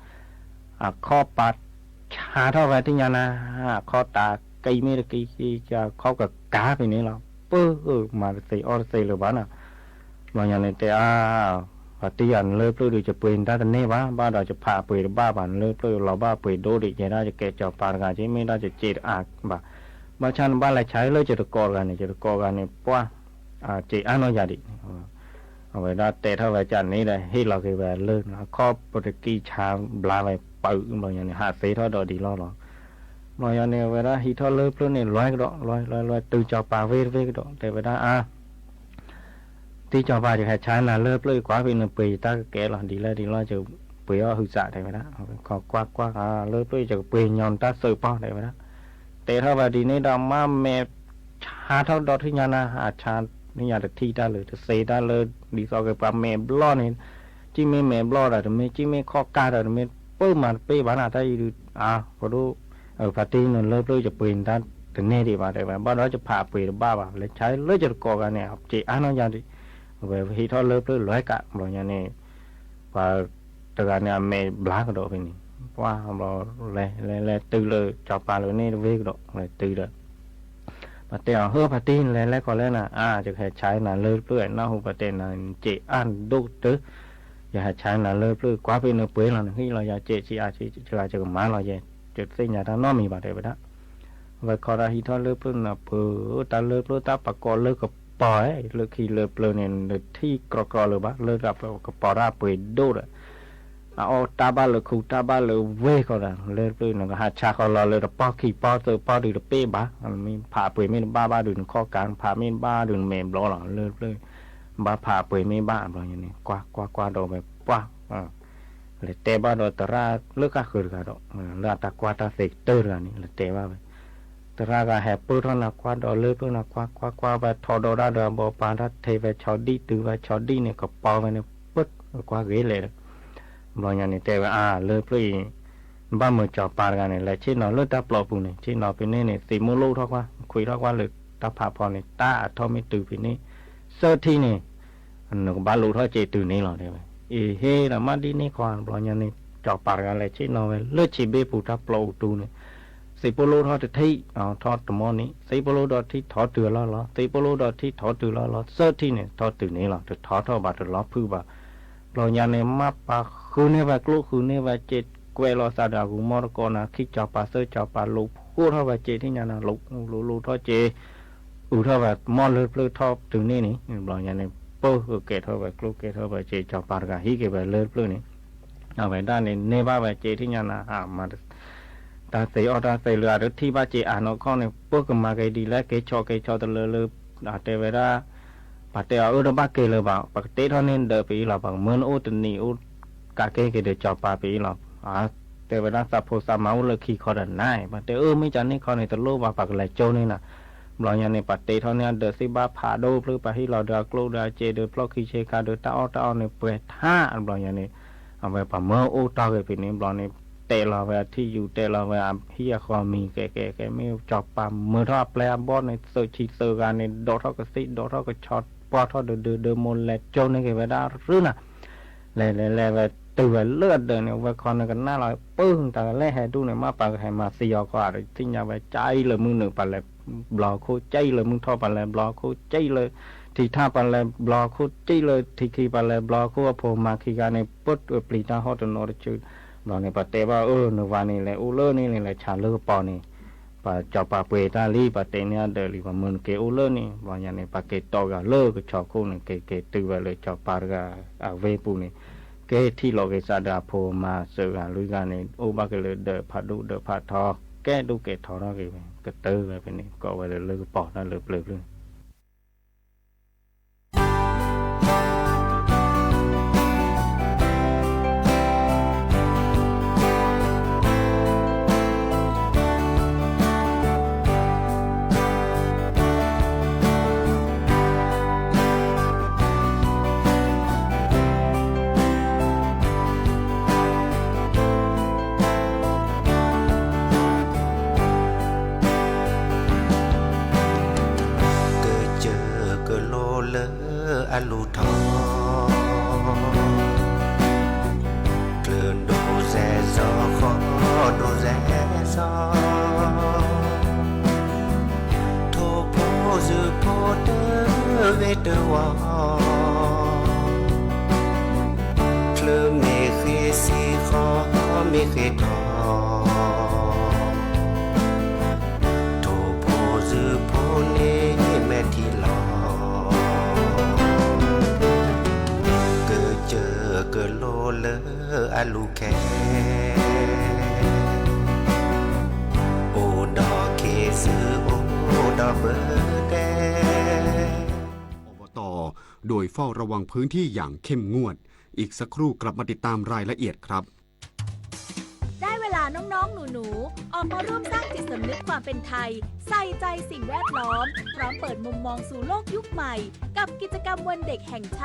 အခီၣ်ပာ်ဆါထီၣ်ဝဲထံၣ်ညါနၤ အခီၣ်တၢ်ကံမ့ၢ်တကံ အခီၣ်ကကၤဖဲန့ၣ်လီၤ. ပၢၢ်မၤတသ့အီၣ်တသ့လၢၤဘၣ်နီၤ. ဘျီညါန့ၣ်တဲအါ ပှၤတံၢ်ယၤနလၢပျၢၢ်ဒီး ယပှ့ၤနတၢ်တန့ၢ်ဘၣ် ဘၣ်ဒီးယဖးပှ့ၤတဘၣ်ဘၣ် နလၢပျၢၢ်လီၤဘၣ်ပှ့ၤဒိၣ်ဒံး ယဲဒၣ်ယကဲစီၤပၤတဂၤ ကမ့ၢ်ဒၣ်ယစ့တအါဘၣ်. ဘၣ်ဆၣ်နဘၣ်လဲၤဆါလၢယတကိးတဂၤန့ၣ် ယတကိးတဂၤန့ၣ် ပှၢ် စ့အါနီၢ်ယၤဒံး အဝဲဒၣ်တဲထီၣ်ဝဲကန့ၣ်ဒီး ဟ့ၣ်လီၤက့ၤဝဲလၢ အခီၣ်ပတကံဆါဘျါဝဲပၢၢ် ဘျီညါန့ၣ် ဟးသ့ထီၣ်ဒီးဒ်လီၢ်လီၤ. ဘျီညါန့ၣ် အဝဲဒၣ်ဟံးထီၣ်လၢပျၢၢ်န့ၣ် လွဲကဒီး လွဲလွဲလွဲ တုၤစီၤပၤဝ့ၢ်တဝ့ၢ်ကဒီး တဲဝဲဒၣ်အါ တံၢ်စီၤပၤ ယဟဲဆါနၤလၢပျၢၢ် ကွၢ်ဖဲနပှ့ၤယတၢ်ကကဲလီၤ ဒ်လဲၣ်ဒ်လဲၣ် ယပှ့ၤအီၣ်ဟုးစး တဲဝဲဒၣ်. ခီကွၢ်ကွၢ် လၢပျၢၢ် ယကပှ့ၤညီနတၢ်စၢးပီၢ် တဲဝဲဒၣ်. တဲထီၣ်ဝဲဒ်န့ၣ်ဒီး မ့ၢ်မဲာ်ဆါထီၣ်ဒီးထံၣ်ညါနၤ အဆါထံၣ်ညါတထံၣ်တၢ်လၢ တသ့တၢ်လၢ ဒ်သိးက့ၤပှၤမဲာ်ဘျီၣ်န့ၣ် ကံၣ်မ့ၢ်မဲာ်ဘျီၣ်ဒီးတမ့ၢ် ကံၣ်မ့ၢ်ခီၣ်ကါဒီးတမ့ၢ် ပၢၢ်မၤတပ့ၢ်ဘၣ်နၤ တၢ်အံၤဒုး အါ ဖိဒိၣ် ဖါတံၢ်နလၢပျၢၢ် ယပှ့ၤနတၢ်တန့ၢ်ဒံးဘၣ် တဲဝဲ ဘၣ်ဒီးယဖးပှ့ၤတဘၣ်ဘၣ် လဲၤဆါလၢယတကိးဂၤန့ၣ် စ့အါနီၢ်ယၤဒံး အဝဲဟံးထီၣ်လၢပျၢၢ်လွဲကး ဘျီညါန့ၣ် ပှၤတဂၤန့ၣ် အမဲာ်ဘျါကဒီးဖဲန့ၣ် ပှၢ်ဘျီ လဲၤလဲၤလဲၤ တုၤလၢစီၤပၤလၢန့ၣ်တဝ့ၢ်ကဒီး လဲၤတုၤဒီး ပှၤတဲအီၤ ဟၢ ဖါတံၢ် နလဲၤလဲၤခီလဲၣ်နၤ အါ ယကဟဲဆါနၤလၢပျၢၢ် နၢ်ဟူပှၤတဲနၤ စ့အါဒိၣ်ကတၢၢ် ယဟဲဆါနၤလၢပျၢၢ် ကွၢ်ဖဲနပှ့ၤလီၤ နဟ့ၣ်လီၤယၤစ့ဆံးအါဆံး ယကမၤလီၤယဲ ယတသ့ၣ်ညါတၢ်နီတမံၤဘၣ် တဲဝဲဒၣ်. အဝဲခီဒီးဟံးထီၣ်လၢပျၢၢ်န့ၣ် ပၢၢ် တၢ်လၢပျၢၢ်တၢ်ပကိးလၢကပီၤ လၢခံလၢပျၢၢ်န့ၣ် နထံၣ်ကြီကြီလၢၤဘၣ် လၢကပီၤတၢ်ပှ့ၤဒိၣ်ဒီး အအီၣ်တၢ်ဘၣ်လၢခူ တၢ်ဘၣ်လၢဝ့ၢ်ဃီဒီး လၢပျၢၢ်န့ၣ် ကဟးဆါဃီလီၤလၢတပီၢ်ခံပီၢ်သၢပီၢ်ဒုးတပ့ၢ်ဘၣ် မ့ၢ်ဖးပှ့ၤမ့ၢ်တဘၣ်ဘၣ်ဒုး နခီၣ်ကါ နဖးမ့ၢ်တဘၣ်ဒုး နမဲာ်ဘျီလီၤ လၢပျၢၢ် ဘၣ်ဖးပှ့ၤမ့ၢ်ဘၣ် ဘျီညါန့ၣ် ကွၢ်ကွၢ်ကွၢ်ဒီးဝဲပှၢ် လဲၤတဲဘၣ်ဒီးသရၣ်လၢဃၣ်ဃၢၤတဂၤဒီး လၢအတၢ်ကွၢ်တၢ်သ့ကတၢၢ်တဂၤန့ၣ် လဲၤတဲဘၣ်ဝဲ သရၣ်ဂၤဟဲပၢၢ်ထီၣ်နၤ ကွၢ်ဒီးလၢပျၢၢ်နၤ ကွၢ်ကွၢ်ကွၢ်ဝဲ ထီၣ်ဒီးဒၣ်ဒီးအဘီပၤ တၢ်ထဲဝဲဆီဒံၣ် တုၤဝဲဆီဒံၣ်န့ၣ် ကပီၤဝဲန့ၣ် ပၢၢ်ကွၢ်ဂ့ၤလဲၣ်ဒီး ဘျီညါန့ၣ်တဲဝဲ အါ လၢပျၢၢ်အံၤ ဘၣ်မုာ်စီၤပၤတဂၤန့ၣ် လဲၤဆ့ၣ်နီၤလၢတၢ်ပျီပူၤန့ၣ် ဆ့ၣ်နီၤဖဲန့ၣ်န့ၣ် သံးမိၢ်လိၣ်ထီၣ်ကွၢ် ခွံးထီၣ်ကွၢ်လၢတၢ်ဖးဖီန့ၣ် တၢ်အထီၣ်မ့ၢ်တုၤဖဲန့ၣ် သၢထံၣ်န့ၣ် နကဘၣ်လူၤထီၣ်စ့တုၤန့ၣ်လီၤ တဲဝဲ. အ့ဟ့ဒီးမ့ၢ်ဒ်န့ၣ်ခီ ဘျီညါန့ၣ် စီၤပၤတဂၤလဲၤဆ့ၣ်နီၤဝဲ လၢဆံးဘ့ၣ်ပူၤတၢ်ပျီအူတူန့ၣ် သံးဖိလိၣ်ထီၣ်တထံၣ် ထီၣ်တမီၢ်န့ၣ် သံးဖိလိၣ်ဒီးထံၣ်ထီၣ်တုၤအလီၢ်လီၤ သံးဖိလိၣ်ဒီးထံၣ်ထီၣ်တုၤလီၢ်လီၤ သၢထံၣ်န့ၣ် ထီၣ်တုၤန့ၣ်လီၤ တထီၣ်ထီၣ်ဘၣ်တလီၤဖုးဘၣ် ဘျီညါန့ၣ် မ့ၢ်ပာ်ဃုန့ၢ်ဝဲကျိၣ်ဃုန့ၢ်ဝဲစ့ ကွဲးလီၤသးဒီးအဂူၤမီၢ်တကိးနၤ ခံစီၤပၤသၢစီၤပၤ လူၤဖှိၣ်ထီၣ်ဝဲစ့ထံၣ်ညါနၤ လူၤလူၤလူၤထီၣ်စ့ အုးထီၣ်ဝဲမီၢ်လၢပျၢၢ်ထီၣ်တုၤန့ၣ်န့ၣ် ဘျီညါန့ၣ် ပၢၢ်ကဲထီၣ်ဝဲကျိၣ်ကဲထီၣ်ဝဲစ့ စီၤပၤတဂၤဟံးက့ၤဝဲလၢပျၢၢ်န့ၣ် အဝဲဒၣ်န့ၣ် န့ၢ်ဘၣ်ဝဲစ့ထံၣ်ညါနၤ အါမး တၢ်သ့အီၣ်တၢ်သ့လၢအတထံၣ်ဘၣ်စ့အါနီၢ်ခီန့ၣ် ပၢၢ်ကမၤက့ၤဒ်လဲၣ် က့ၤဆီၣ်က့ၤဆီၣ်တလၢလၢ အတဲဝဲဒၣ် ပှၤတဲအီၤ အၢ တဘၣ်က့ၤလၢၤဘၣ် ပကတ့ထီၣ်န့ၢ်ဒၢးပအံၤလီၤ ပကမၢနအိၣ်တနံၤအိၣ် ကးက့ၤက့ၤဒီးစီၤပၤပအံၤလီၤ တဲဝဲဒၣ် သးဖိသးမါအိၣ်လၢခံခီဒီးနၤ ပှၤတဲ အၢ မ့ၢ်ကန့ၣ်ခီန့ၣ် တလိၣ်ဘၣ် ပှၤကလဲၤကၠိန့ၢ်နၤ ဘျီညါန့ၣ် ပှၤတ့ထီၣ်န့ၢ်အဒၢးသ့ၣ်ဘၣ်ဖးဒိၣ်ဖျၢၣ် ပှၤဟ့ၣ်လီၤဒီးအကျိၣ်ဒီးအစ့ဒီးဖျီၣ်ခံဆ့ကၤဒီးတၢ်အီၣ်တၢ်အီန့ၣ် ပှဲၤထါ ဘျီညါန့ၣ် အဝဲပှၤမၢအိၣ်တီၢ်က့ၤဖဲန့ၣ် ဘျီန့ၣ် တဲလီၤဝဲအထံၣ်ယူၤ တဲလီၤဝဲအဟံၣ်အဃီမံၤ ကဲကဲကဲ မ့ၢ်စီၤပၤမၢထီၣ်အပျဲၢ်အဘီၣ်န့ၣ် သၢဆံသၢဂၤန့ၣ် ဒိးထီၣ်ကသ့ၣ် ဒိးထီၣ်ကဆီ ပှီၢ်ထီၣ်ဒုးဒုးဒုး မိၢ်လဲၤကၠိန့ၢ်က့ၤဝဲဒၣ်ရုၢ်နၤ လဲၤလဲၤလဲၤဝဲတုၤဝဲလၢအဒၢးန့ၣ် အဝဲခီန့ၣ်ကနၣ်လီၤ ပၢၢ်တၢ်ကလဲၣ်ဟဲဒူၣ်န့ၣ် မ့ၢ်ပှၤကဟဲမၤသံအီၤခီ အတသ့ၣ်ညါဝဲ ကၠံလၢမုၢ်နုာ်ပှၤလဲၤဘျီခိၣ် ကၠံလၢမုၢ်ထီၣ်ပှၤလဲၤဘျီခိၣ် ကၠံလၢထံထၣ်ပှၤလဲၤဘျီခိၣ် ကၠံလၢထံခံပှၤလဲၤဘျီခိၣ် အဖိမါခံဂၤန့ၣ် ပၢၢ်ပျံၤတၢ်ဟီၣ်တနီၤတစု ဘျီန့ၣ် ပှၤတဲဘၣ် အၢ နဝၤန့ၣ် လဲၤအိၣ်လၢန့ၣ်န့ၣ် လဲၤဆါလၢကပီၤန့ၣ် ပှၤစီၤပၤပှ့ၤတၢ်လံ ပှၤတ့န့ၢ်အဒၢးလံ ပှၤမၢနက့ၤအိၣ်လၢန့ၣ် ဘျီညါန့ၣ် ပှၤက့ၤတီၢ်ဂၤလၢကဆီခိၣ်န့ၣ် က့ၤက့ၤတုၤဝဲလၢစီၤပၤတဂၤအဝ့ၢ်ပူၤန့ၣ် က့ၤထံၣ်လိာ်က့ၤစးဒီးအဖိမါသၢဂၤလွံၢ်ဂၤန့ၣ် အိၣ်ဘၣ်က့ၤလၢဒၢးဖးဒိၣ်ဒၢးဖးထီ ကဲဒိၣ်ကဲထီထီၣ်က့ၤဝဲ ကတၢၢ်ဝဲဖဲန့ၣ် ကိးဝဲလၢလၢကပီၤတၢ်လၢပျၢၤဖျၢၣ် ကျၢၢ်ဒိၣ်စဲးစီၤ ဃီဒိၣ်စဲးစီၤ, ထိၣ်ဖိစူၤဖိတဝ့ၤတဝီၤ, ချၢမ့ၢ်ဃ့ဆံး ဃီမ့ၢ်ဃ့ထီၣ်, ထိၣ်ဖိစူၤဖိန့ၣ်မဲာ်ထံလီၤ, ကစၢၢ်ကလိလၢအလူၤခဲ, အိၣ်ဒီးခ့ စုအိၣ်ဒီးပတဲ อบต. โดยเฝ้าระวังพื้นที่อย่างเข้มงวด อีกสักครู่กลับมาติดตามรายละเอียดครับ ได้เวลาน้องๆ หนูๆ ออกมาร่วมสร้างจิตสำนึกความเป็นไทย ใส่ใจสิ่งแวดล้อม พร้อมเปิดมุมมองสู่โลกยุคใหม่ กับกิจกรรมวันเด็กแห่งชาติ